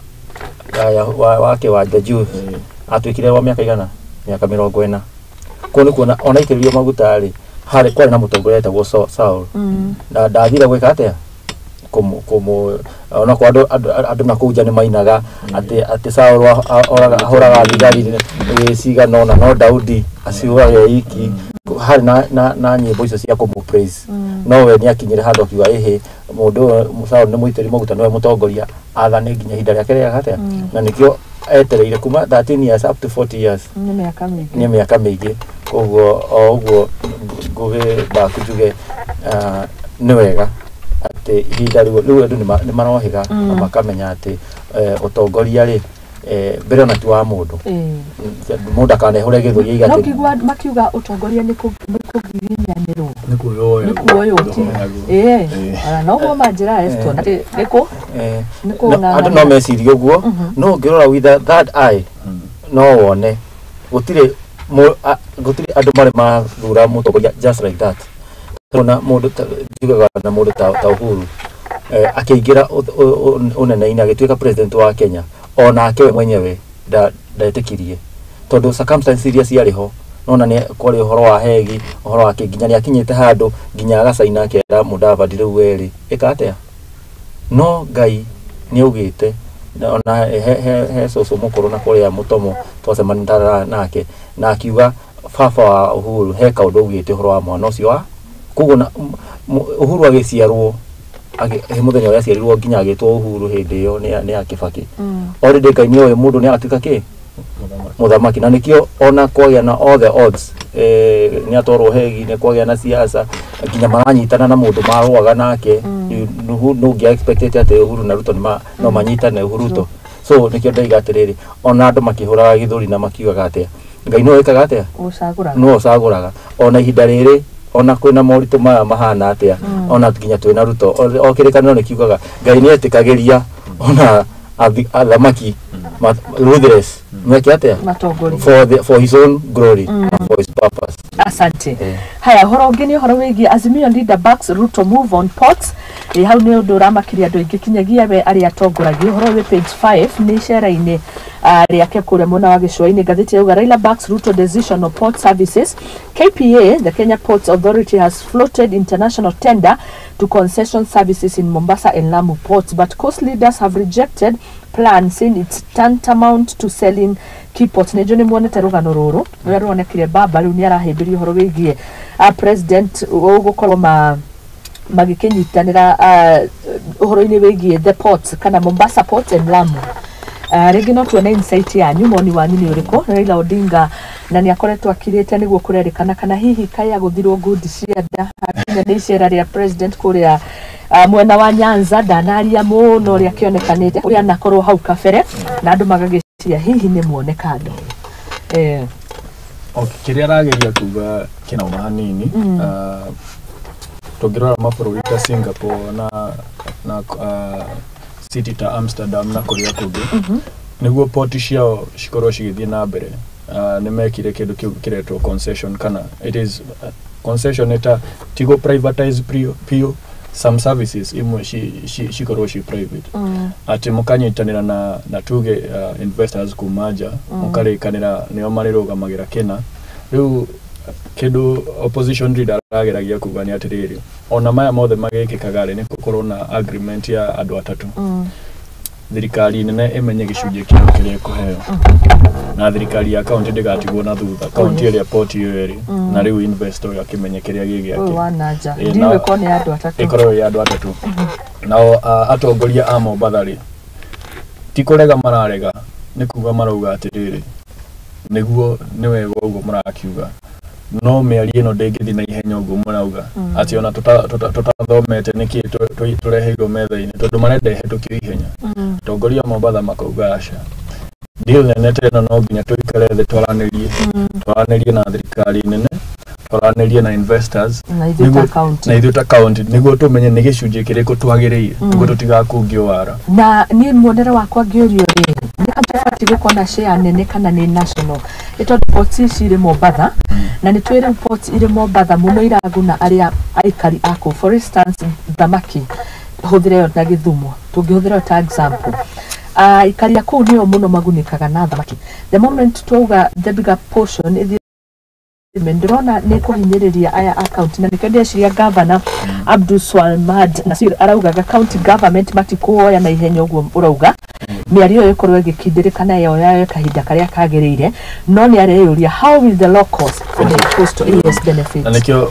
wake wa the Jews. Atuĩkire wa mĩaka igana? Mĩaka 40. Kũu nĩ kuona ona aitĩrĩirio maguta rĩ, harĩ kwarĩ na mũtongoria wetagwo Saul. Na ndathire gwĩka atĩa? Ona kwa andũ na kũu nja nĩ mainaga atĩ Saul ahũraga thigari cigana ũna no Daudi aciũrage iki. Harĩ na nyĩmbo icio cia kũmũ praise. No we nĩakinyire handũ akiuga ĩhĩ mũndũ ũyũ Saul nĩ mũitĩrĩri maguta nĩwe mũtongoria athane nginya ihinda rĩake rĩaga atĩa. Na nĩkĩo etereire kuma 13 years up to 40 years. Nĩ mĩaka mĩingĩ. Nĩ mĩaka mĩingĩ. Koguo o ũguo ngũgĩ back njuge nĩ wega atĩ ihinda rĩu andũ nĩ marohĩga na makamenya atĩ ũtongoria rĩ mbere ona ti wa mũndũ. Mũndũ akanehũre gĩthũri aiga atĩ no makiuga ũtongoria nĩ kũgiginyanĩrwo, nĩ kuoywo, nĩ kuoywo ti ona noguo manjĩra Eston atĩ nĩ kũ andũ no mecirie ũguo, no ũngĩrora with the third eye no wone gũtirĩ andũ marĩ mathura mũtongoria just like that. Ona mũndũ njugaga na mũndũ ta Uhuru akĩingĩra ũnene-inĩ agĩtuĩka president wa Kenya, onake we mwenyewe ndetĩkirie tondũ circumstances iria ciarĩ ho nona nĩ kwarĩ ũhoro wa hegi, ũhoro wa kĩ, nginya nĩakinyĩte handũ nginya agacaina akera Mudavadi rĩu werĩ ĩka atĩa. No Ngai nĩaugĩte ona he cũcũ mũkũrũ na kũrĩa mũtomo twacemania nake na akiuga baba wa Uhuru he kaũndũ augĩte ũhoro wa mwana ũcio wa koguo Uhuru agĩciarwo mũthenya ũrĩa aciarirwo nginya agĩtwo Uhuru hĩndĩ ĩyo nĩ ya Kibaki. Already Ngai nĩoĩ mũndũ nĩ agatuĩka kĩ mũthamaki, na nĩkĩo ona kwagĩa na all the odds nĩ atwarwo hegi, nĩ kwagĩa na siasa nginya maranyitana na mũndũ marũaga nake. No ngĩa expected atĩ Uhuru na Ruto no manyitane Uhuru. So nĩkĩo ndaiga atĩrĩrĩ ona andũ makĩhũraga gĩthũri na makiugaga atĩa Ngai no ĩkaga atĩa no ũcagũraga. Ona ihinda rĩrĩ ona kwĩna moritũ maya mahana atĩa ona nginya twĩna Ruto o kĩrĩkanĩro nĩ kiugaga Ngai nĩ etĩkagĩria ona athamaki ruthless meke atĩa for his own glory and for his purpose. Asante. Haya, ũhoro ũngĩ nĩ ũhoro wĩgiĩ Azimio leader backs Ruto move on ports. Hau nĩ ũndũ ũramakirie andũ aingĩ kinyagia we arĩa atongoragia. Ũhoro wĩ page 5 nĩ icera-inĩ rĩake kũrĩa mwena wa gĩcũa-inĩ. Ngathĩti yauga Raila backs Ruto decision on port services. KPA, the Kenya Ports Authority, has floated international tender to concession services in Mombasa and Lamu ports, but coast leaders have rejected plans saying it's tantamount to selling key ports. Nĩ njũĩ nĩ muonete rũgano rũrũ rũrĩa ruonekire baba rĩu nĩ arahĩmbĩria ũhoro wĩgiĩ president ũgũkorwo magĩkĩnyitanĩra ũhoro-inĩ wĩgiĩ the ports kana Mombasa port and Lamu. Rĩngĩ no tuone insight yanyu, moni wanyu nĩ ũrĩkũ? Raila Odinga na nĩ akoretwo akirĩte nĩguo kũrerĩkana kana hihi kaĩ agũthirwo ngundi cia nda hakinya nĩ icera rĩa president kũrĩa mwena wa Nyanza. Ndanaria mũno ũrĩa kĩonekanĩte ũrĩa anakorwo hau kabere na andũ magagĩciria hihi nĩ muone kando. Okay, kĩrĩa arageria kuga kĩna ũma hanini. Tũngĩrora mabũrũri ta Singapore na city ta Amsterdam na kũrĩa kũngĩ, nĩguo port ciao cikorwo cigĩthiĩ na mbere, nĩ mekire kĩndũ kĩu kĩretwo concession, kana it is concession nĩ ta tigo privatize piũ, some services imwe cikorwo ci private, atĩ mũkanyitanĩra na tuge investors kuma nja, mũkarĩkanĩra nĩo marĩrũgamagĩra kĩna. Rĩu kĩndũ opposition leader arageragia kuga nĩ atĩrĩrĩ, ona maya mothe magĩkĩkaga rĩ, nĩ gũkorwo na agreement ya andũ atatũ: thirikari nene ĩmenye gĩcunjĩ kĩao kĩrĩa ĩkũheo, na thirikari ya kaunti ndĩgatigwo na thutha, kaunti ĩrĩa port ĩyo ĩrĩ, na rĩu investor ũyũ akĩmenye kĩrĩa gĩ ũyũ gĩake. Wa nanja Ĩ, ndiũĩ ko nĩ andũ atatũ. Ĩkorwo ĩ andũ atatũ. Nao atongoria a Mombatha rĩ, ti kũrega mararega, nĩ kuga marauga atĩrĩrĩ, nĩguo nĩ wega ũguo mũrakiuga, no mĩario ĩno ndĩngĩthiĩ na ihenya ũguo mũrauga, atĩ ona tũtathomete nĩkĩ tũreheirwo metha-inĩ, tondũ marenda ĩhetũkio ihenya. Atongoria a Mombatha makauga aca, deal nene ta ĩno no nginya tũikare thĩ, twaranĩrie na thirikari nene, twaranĩrie na investors na ithuĩ ta county. Na ithuĩ ta county, nĩguo tũmenye nĩ gĩcunjĩ kĩrĩkũ twagĩrĩire, nĩguo tũtigakungio wara. Na niĩ muonere wakwa ngĩũrio rĩ, nĩ kaunti ĩbatiĩ gũkorwo na share nene kana nĩ national? Nĩ tondũ ports ici irĩ Mombatha, na nĩ twĩ rĩu ports irĩ Mombatha mũno iraguna arĩa aikari a kũu. For instance, thamaki hũthĩre ĩyo na Gĩthumo, tũngĩhũthĩra ĩyo ta example, aikari a kũu nĩo mũno magunĩkaga na thamaki. The moment twauga the bigger portion ĩthiĩ, ndĩrona nĩ kũhinyĩrĩria aya a county, na nĩkĩo ndĩreciria Governor Abdul Swamad Nasir araugaga county government matikuoya na ihenya ũguo ũrauga mĩario ĩyo ĩkorwo ĩgĩkindĩrĩka yoyayo kahinda karĩa kagĩrĩire, no nĩ areyũria how will the locals and the coastal areas benefit. Na nĩkĩo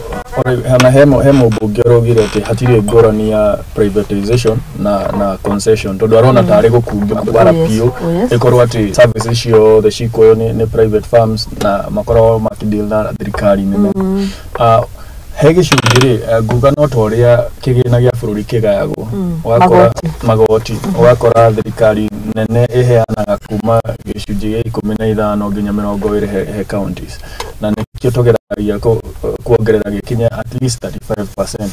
na he mũmbunge ũraugire atĩ hatirĩ ngũrani ya privatization na concession, tondũ arona tarĩ gũkungio wara piũ. Oh, yes. Ĩkorwo atĩ services ciothe cikuoywo nĩ private firms na makorwo makĩdeal na thirikari nene. He gĩcunjĩ rĩ, nguga no ta ũrĩa kĩgĩna gĩa bũrũri kĩgayagwo, ũgakora Magoti. Magoti, ũgakora thirikari nene ĩheanaga kuma gĩcunjĩ gĩa 15 nginya 20 he counties, na nĩkĩo tũgeragia kuongerera gĩkinye at least 35%.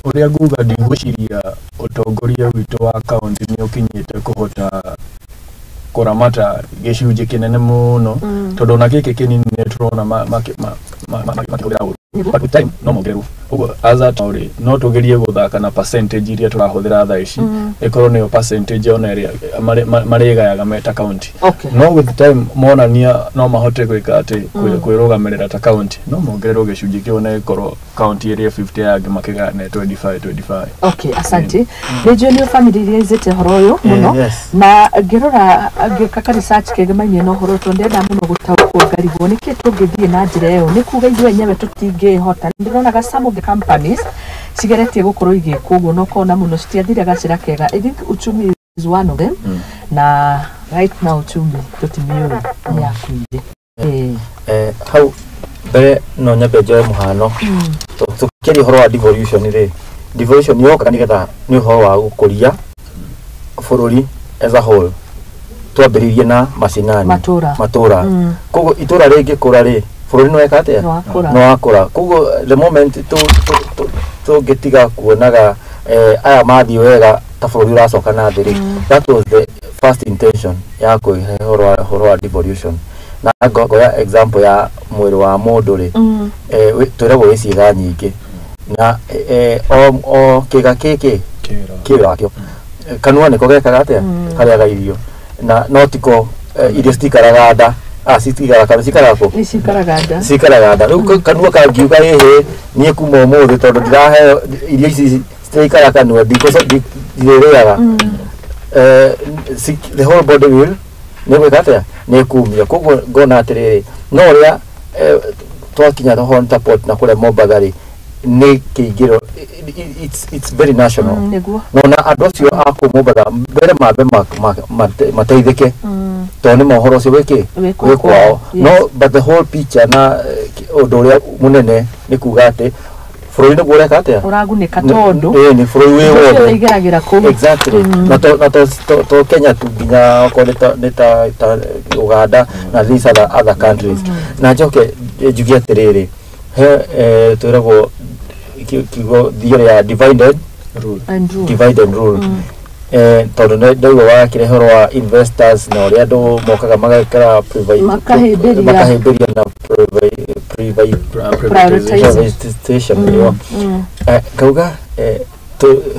Ũrĩa nguga, ndigwĩciria ũtongoria witũ wa county nĩ ũkinyĩte kũhota kũramata gĩcunjĩ kĩnene mũno, tondũ ona gĩkĩ kĩnini nĩ tũrona makĩhũthĩra ũru. But with time no mongererwo ũguo. As at now rĩ, no tũgerie gũthaka na percentage iria tũrahũthĩra thaa ici, ĩkorwo nĩyo percentage ona ĩrĩa marĩgayaga me ta county. No with time monania no mahote gwĩka atĩ kwĩrũgamĩrĩra ta county, no mongererwo gĩcunjĩ kĩu na ĩkorwo county ĩrĩa 50 yangĩ makĩgayane 25 25. Okay, asante. Nĩ njũĩ nĩ ũbamĩrĩire ũhoro ũyũ mũno. Yes. Na ngĩrora ngĩka ka research kĩgemaine na ũhoro ũyũ, tondũ ndĩrenda mũno gũtaũkwo ngarigwo nĩkĩ tũngĩthiĩ na njĩra ĩyo, nĩ kuga ithuĩ enyewe tũtingĩhota. Ndĩronaga some of the companies cigeretie gũkorwo igĩkwo ũguo na ũkona mũno citiathire gacĩra kega. I think Uchumi is one of them, na right now Uchumi tũtimĩũĩ nĩ yakuire. Hau mbere no nyambe njoe mũhano. Tũkĩaria ũhoro wa devolution rĩ, devolution yokaga nĩgetha nĩ ũhoro wa gũkũria bũrũri as a whole. Twambĩrĩirie na macinani. Matũra. Matũra. Koguo itũra rĩngĩkũra rĩ, bũrũri nĩ weka atĩa? Nĩ wakũra. Nĩ wakũra. Koguo the moment tũngĩtiga kuonaga aya mathiĩ wega ta bũrũri ũracoka na thĩ rĩ, that was the first intention ya kũhe ũhoro wa devolution. Na ngoya example ya mwĩrĩ wa mũndũ rĩ, twĩragwo wĩ ciĩga nyingĩ na o kĩga kĩkĩ Kĩra. kĩ wakĩo. Kanua nĩko gekaga atĩa? Karĩaga irio na no tiko irio citikaraga nda, citikaraga kanua, cikaraga kũ? Nĩ cikaraga nda. Cikaraga nda. Rĩu kanua kangiuga ĩhĩ, niĩ kuma ũmũthĩ tondũ ndiraheo irio ici citiraikara kanua, ndirĩrĩaga, the whole body will nĩ gwĩka atĩa? Nĩ kumio. Koguo ngona atĩrĩrĩ, no ũrĩa twakinya Horn port na kũrĩa Mombatha rĩ, nĩ kĩingĩro, it's very national. Nĩguo. No na andũ acio a kũu Mombatha mbere mambe mateithĩke, tondũ nĩ mohoro ũcio wĩkĩ Wĩ wĩ kwao. Yes. No but the whole picture na ũndũ ũrĩa mũnene nĩ kuga atĩ bũrũri nĩguo ũreka atĩa? Ũragunĩka tondũ Ĩĩ, nĩ bũrũri wĩ ũcio wothe. igeragĩra kũu. Exactly. Na to Kenya tu, nginya okorwo nĩ ta Uganda na these other countries. Na njoke njuge atĩrĩrĩ, he twĩragwo kiugo theory ya divide and Rule. And rule. Divide and rule. Tondũ ndaigua wakĩrehe ũhoro wa investors na ũrĩa andũ mokaga magekĩra Makahĩmbĩria. Makahĩmbĩria na Privatization. privatization ĩyo. Ngauga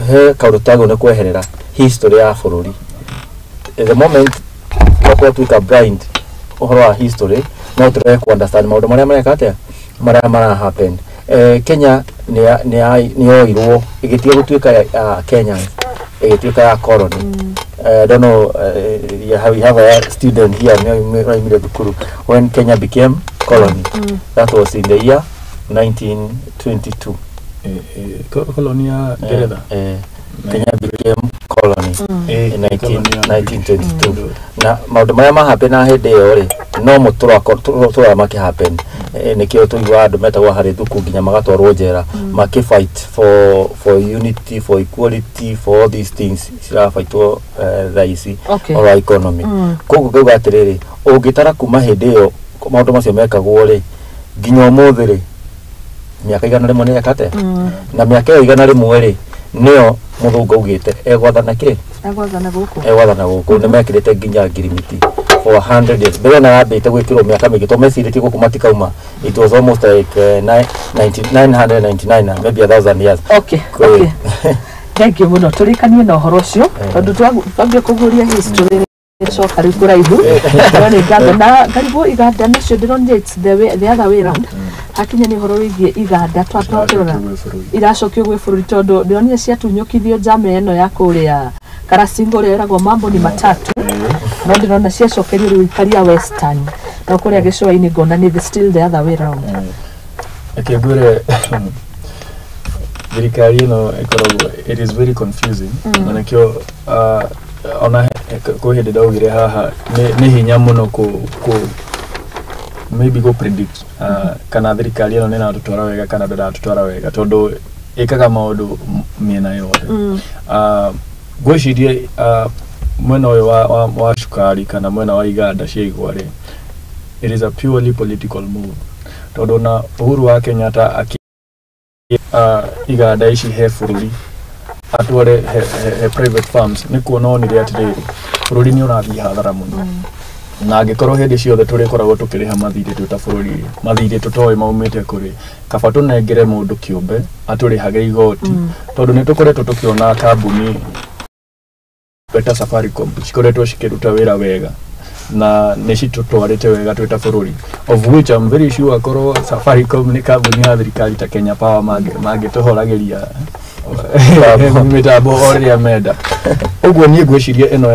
he kaũndũ tagwo nĩ kweherera history ya bũrũri. The moment twakorwo tuĩka blind ũhoro wa history, no tũrege ku understand maũndũ marĩa mareka atĩa, marĩa mara happen. Kenya nĩ yoirwo ĩgĩtiga gũtuĩka ya Kenyans, ĩgĩtuĩka ya colony. I don't know, yeah, we have a student here nĩ oimire thukuru when Kenya became colony. That was in the year 1922. Koloni ya Ngeretha. Kenya became colony in 19, Colony ya 1922, na maũndũ marĩa mahappen na hĩndĩ ĩyo rĩ, no mũtũra makĩ happen. Nĩkĩo tũiguaga andũ metagwo harĩ thuku nginya magatwarwo njera makĩ fight for unity, for equality, for all these things cirabaitwo thaa ici ũhoro wa economy. Koguo ngauga atĩrĩrĩ, ũngĩtara kuma hĩndĩ ĩyo maũndũ macio mekagwo rĩ nginya ũmũthĩ rĩ, mĩaka 100 nĩ eka atĩa? Na mĩaka ĩyo 100 rĩ, nĩyo mũthũngũ augĩte egwathana kĩ? Agwathana gũkũ. Egwathana gũkũ. Nĩ mekĩrĩte nginya ngirimiti for 100 years mbere na yambĩte gwĩkĩrwo mĩaka mĩingĩ tondũ mecirĩtie gũkũ matikauma. It was almost like 999, maybe 1,000 years. Okay, thank you mũno. Tũrĩkanie na ũhoro ũcio tondũ twambia kũguũria history coka rĩu kũraihu. No nĩ ngatho na karibu iganda nacio ndĩronire it's the other way round. Hakinya nĩ ũhoro wĩgiĩ iganda twatwatũrora Gwĩ bũrũri. Iracokio gwĩ bũrũri tondũ ndĩronire ciatunyũkithio njama ĩno ya kũrĩa Karasingo ũrĩa ĩragwo mambo ni matatu, no ndĩrona ciacokerio rĩu ikaria Western, no kũrĩa gĩcũa-inĩ ngona nĩ still the other way round. Reke ngwĩre, thirikari ĩno ĩkoragwo, it is very confusing, na nĩkĩo ona kwĩ hĩndĩ ndaugire haha nĩ hinya mũno kũ maybe go predict kana thirikari ĩno nĩ ĩratũtwara wega kana ndĩratũtwara wega, tondũ ĩkaga maũndũ mĩena yothe. Ngwĩciria mwena ũyũ wa cukari kana mwena wa iganda cia igwa rĩ, it is a purely political move, tondũ na Uhuru wa Kenyatta aki iganda ici he bũrũri atware he private firms, nĩ kuona onire atĩrĩrĩ, bũrũri nĩ ũrathiĩ hathara mũno, na angĩkorwo hĩndĩ ciothe tũrĩkoragwo tũkĩrĩha mathirĩ twĩ ta bũrũri, mathirĩ tũtoĩ maumĩte kũrĩ, kaba tũnengere mũndũ kĩũmbe atũrĩhage igoti, tondũ nĩ tũkoretwo tũkĩona kambuni ta Safaricom cikoretwo cikĩruta wĩra wega na nĩ citũtwarĩte wega twĩ ta bũrũri, of which I'm very sure korwo Safaricom nĩ kambuni ya thirikari ta Kenya Power, mangĩtũhoragĩria mĩtambo o rĩrĩa menda. Ũguo niĩ ngwĩciria ĩno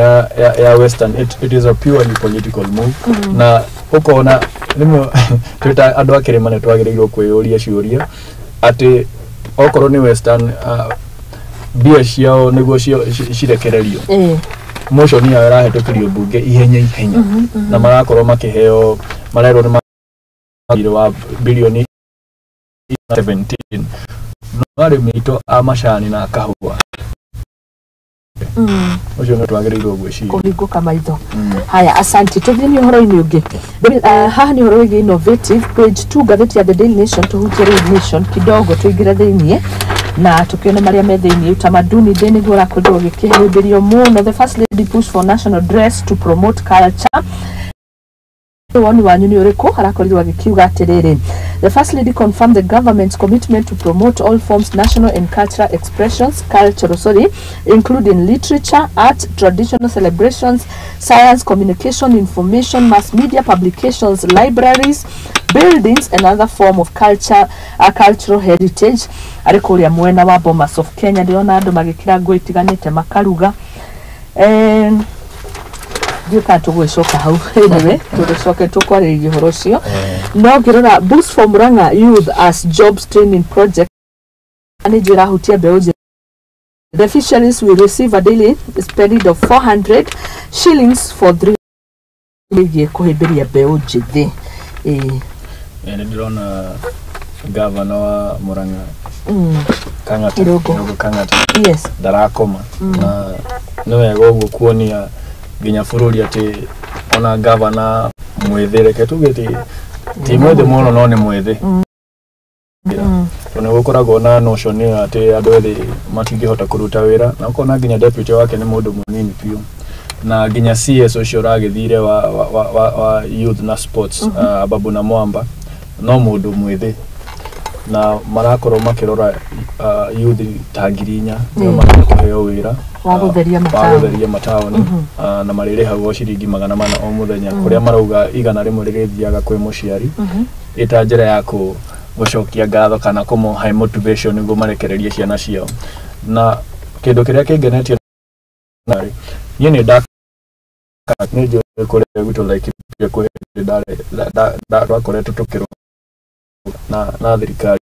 ya Western, it is a purely political move, na ũkona rĩmwe twĩ ta andũ a kĩrĩma nĩ twagĩrĩirwo kwĩyũria ciũria atĩ okorwo nĩ Western, mbia ciao nĩguo cirekererio, motion yao ĩrahĩtũkĩrio mbunge ihenya ihenya, na marakorwo makĩheo, marerwo nĩ thirĩ wa bilioni 17, no arĩmi aitũ a macani na kahũa, ũcio nĩ twagĩrĩirwo gwĩciria. Kũhingũka maitho. Haya, asanti. Tũthiĩ nĩ ũhoro-inĩ ũngĩ. Haha nĩ ũhoro wĩgiĩ innovative, page 2, ngathĩti ya The Daily Nation. Tũhutie rĩu Nation kidogo, tũingĩre thĩiniĩ na tũkĩone marĩa me thĩiniĩ. Utamaduni Day nĩguo ũrakorirwo ũgĩkĩhĩmbĩrio mũno. The first lady push for national dress to promote culture. Woni wanyu nĩ ũrĩkũ? Arakorirwo agĩkiuga atĩrĩrĩ, the first lady confirmed the government's commitment to promote all forms national and cultural expressions, cultural, sorry, including literature, art, traditional celebrations, science, communication, information, mass media publications, libraries, buildings and other form of culture, cultural heritage. Arĩ kũrĩa mwena wa Bomas of Kenya, ndĩrona andũ magĩkĩra nguo itiganĩte makaruga. Ndiũĩ kana tũgũgĩcoka hau. Anyway, tũgĩcoke tũkwarĩrĩria ũhoro ũcio. No ngĩrora Boost for Murang'a Youth as Jobs Training Project, nĩ njũ ĩrahutia mbeũ njĩthĩ. Beneficiaries will receive a daily spending of 400 shillings for 3 ĩgiĩ kũhĩmbĩria mbeũ njĩthĩ. Ĩĩ. Nĩ ndĩrona gavana wa Murang'a, Kang'ata. Irũngũ. Irũngũ Kang'ata ndarakoma, na nĩ wega ũguo kuonia nginya bũrũri atĩ ona gavana mwĩthĩ, reke tuge ti mwĩthĩ mũno, no nĩ mwĩthĩ, tondũ nĩ gũkoragwo na notion ĩyo atĩ andũ ethĩ matingĩhota kũruta wĩra, na ũkona nginya deputy wake nĩ mũndũ mũnini biũ, na nginya CS ũcio ũragĩthire wa youth na sports, Ababu na Mwamba, no mũndũ mwĩthĩ, na marakorwo makĩrora youth ta 4,000 nĩo marenda kũheo wĩra wa gũtheria wa mataũni. Gũtheria mataũni, na marĩrĩhagwo ciringi 400 o mũthenya, kũrĩa marauga 100 rĩrĩthiaga kwĩ mũciari ĩta njĩra ya gũcokia ngatho kana kũmũhe motivation nĩguo marekererie ciana ciao. Na kĩndũ kĩrĩa kĩngenetie narĩ, niĩ nĩ nda nĩ njũĩ kũrĩa gwitũ Laikipia kwĩ hĩndĩ twakoretwo tũkĩrũa na thirikari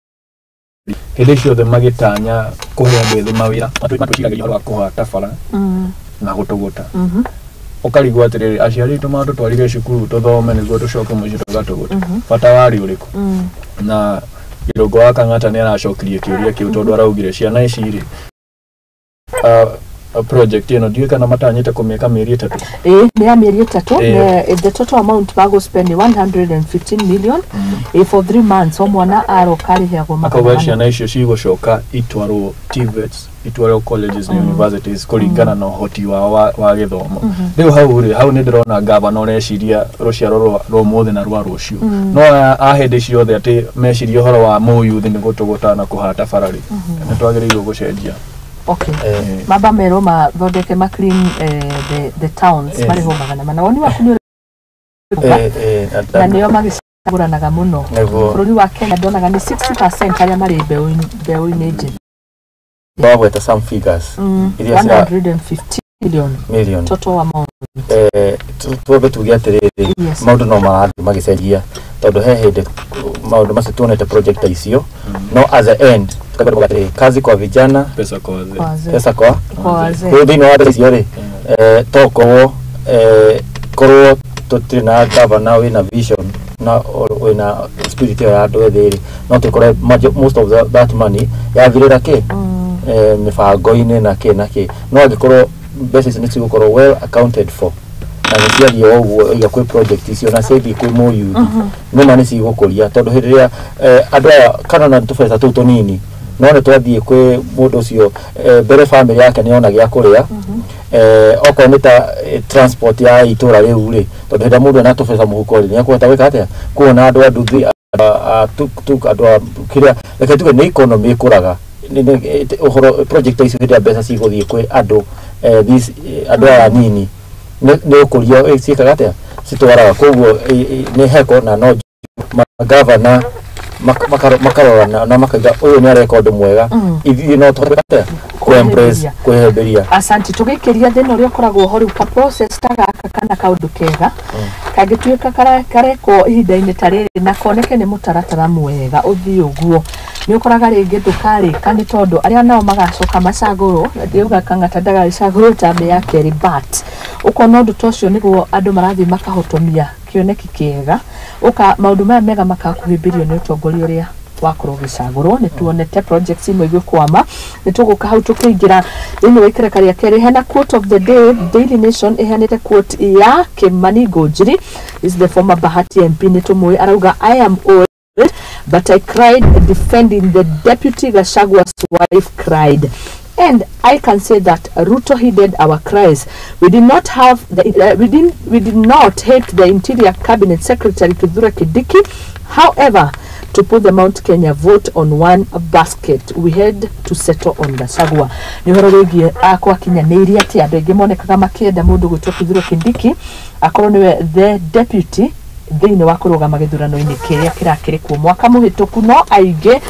hĩndĩ ciothe magĩtanya kũhe andũ ethĩ mawĩra, matwĩciragia ũhoro wa kũhata bara na gũtũgũta. Ũkarigwo atĩrĩrĩ, aciari aitũ matũtwarire cukuru tũthome nĩguo tũcoke mũciĩ tũgatũgũta, bata warĩ ũrĩkũ? Na Irũngũ wa Kang'ata nĩ aracokirie kĩũria kĩu, tondũ araugire ciana ici rĩ, project ĩno ndiũĩ kana matanyĩte kũmĩka mĩeri 3. Ĩĩ, nĩ ya mĩeri 3. Ĩĩ. The total amount magũspend nĩ 115 million, for 3 months. O mwana aroka arĩheagwo magana Akauga mana. Ciana icio cigũcoka itwarwo TVETs, itwarwo colleges na universities kũringana na ũhoti wao wa gĩthomo. Rĩu hau rĩ, hau nĩ ndĩrona gavana ũreciria rũciaro rwa ũmũthĩ na rwa rũciũ, no aya a hĩndĩ ciothe atĩ meciria ũhoro wa mũyuthi nĩ gũtũgũta na kũhata bara rĩ, nĩ twagĩrĩirwo gũcenjia. Okay, mamba merwo mathondeke ma clean the towns, marĩhwo 400. Woni waku nĩ ũrĩkũ? Na nĩo magĩcagũranaga mũno Nĩguo. Bũrũri wa Kenya, ndonaga nĩ 60% arĩa marĩ mbeũ-inĩ njĩthĩ. Wagweta some figures iria 150 million million total amount. Twambe tuge atĩrĩrĩ, maũndũ no marathiĩ magĩcenjia, tondũ he hĩndĩ maũndũ macio tuonete project ta icio, no as a end tukaigua atĩrĩrĩ, kazi kwa vijana, pesa kwa wazee. Kwa wazee. Pesa kwa kwa wazee. Rĩu thĩinĩ wa mbeca icio rĩ, tokorwo korwo tũtirĩ na gavana wĩna vision na wĩna spirit ĩyo ya andũ ethĩ rĩ, no tũkore most of that money yathirĩra kĩ mĩbango-inĩ na kĩ na kĩ. No angĩkorwo mbeca icio nĩ cigũkorwo well accounted for na nĩ ciathiĩ o ũguo iga kwĩ project icio na ciathiĩ kwĩ mũyuthi, nĩma nĩ cigũkũria, tondũ hĩndĩ ĩrĩa andũ aya kana na tũbeca tũu tũnini no nĩ twathiĩ kwĩ mũndũ ũcio, mbere family yake nĩ ona gĩa kũrĩa, okorwo nĩ ta transport ya itũra rĩu rĩ, tondũ hĩndĩ ĩrĩa mũndũ ena tũbeca mũhuko rĩ, nĩ ekũhota gwĩka atĩa, kuona andũ a nduthi, a tuk-tuk, andũ a kĩrĩa, reke tuge nĩ economy ĩkũraga. Ũhoro project ta icio, hĩndĩ ĩrĩa mbeca cigũthiĩ kwĩ andũ andũ aya nini, nĩ ũkũria ciĩkaga atĩa, citwaraga. Koguo nĩ heko na no magavana makarora na makauga ũyũ nĩ areka ũndũ mwega, ithuĩ no tũhote atĩa kũ-embrace, kwĩhĩmbĩria. Asanti. Tũgĩkĩria thĩna ũrĩa ũkoragwo ho rĩu, ka process ta gaka kana kaũndũ kega kangĩtuĩka karekwo ihinda-inĩ ta rĩrĩ na koneke nĩ mũtaratara mwega ũthiĩ ũguo, nĩ ũkoraga rĩngĩ ndũkarĩka, nĩ tondũ arĩa nao magacoka macagũrwo. Ndiuga Kang'ata ndagagĩcagũrwo term ya kerĩ, but ũkona ũndũ ta ũcio nĩguo andũ marathiĩ makahotomia kĩoneki kĩega, ũka maũndũ maya mega makakũhĩmbĩrio nĩ ũtongoria ũrĩa wakorwo ũgĩcagũrwo. Nĩ tuonete projects imwe igĩkwama. Nĩ tũgũka hau tũkĩingĩra thĩinĩ wa ikereka rĩa kerĩ. Hena quote of the day. Daily Nation ĩheanĩte quote ya Kimani Ngunjiri, is the former Bahati MP, nĩ tũmũĩ. Arauga, "I am old but I cried defending the deputy." Gachagua's wife cried. And I can say that Ruto heeded our cries. We did not have the, we didn't we did not hate the Interior Cabinet Secretary Kithure Kindiki. However, to put the Mount Kenya vote on one basket, we had to settle on Gachagua. Nĩ ũhoro wĩgiĩ gwakinyanĩirie atĩ andũ aingĩ monekaga makĩenda mũndũ gwĩtwo Kithure Kindiki akorwo nĩwe the deputy thĩinĩ wa kũrũgama gĩthurano-inĩ kĩrĩa kĩrakĩrĩ kuo mwaka mũhĩtũku, no aingĩ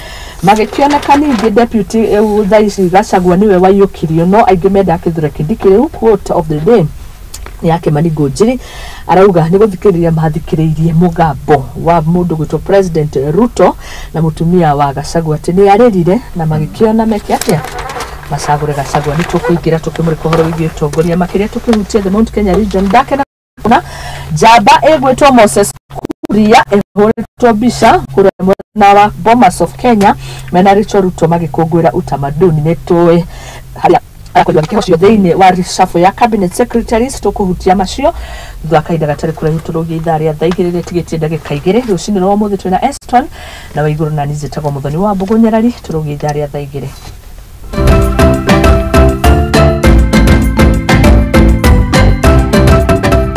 magĩkĩoneka ningĩ deputy thaa ici Gachagua nĩwe waiyũkirio, no aingĩ mendaga Kithure Kindiki. Rĩu quote of the day nĩ ya Kimani Ngũnjiri, arauga nĩ gũthikĩrĩria mathikĩrĩirie mũgambo wa mũndũ gwĩtwo President Ruto na mũtumia wa Gachagua atĩ nĩ arĩrire na magĩkĩona meke atĩa, macagũre Gachagua. Nĩ tũkũingĩra tũkĩmũrĩka ũhoro wĩgiĩ ũtongoria makĩria tũkĩhutia the Mount Kenya region. Ndakena kuona njamba ĩgwĩtwo Moses Kuria ĩhũrĩtwo mbica kũrĩa mwena wa Bomas of Kenya mena Rachel Ruto magĩkũngũĩra utamaduni. Nĩ tũĩ harĩa arakorirwo akĩhocio thĩinĩ wa reshuffle ya cabinet secretaries. Tũkũhutia macio thutha wa kahinda gatarĩ kũraihu. Tũrũgie ithaa rĩa thaa 2 rĩtigĩtie ndagĩka 2 rũcinĩ rwa ũmũthĩ. Twĩna Eston na Waigũrũ na niĩ njĩtagwo Mũthoni wa Mbũgũ Nyarari. Tũrũgie ithaa rĩa thaa 2.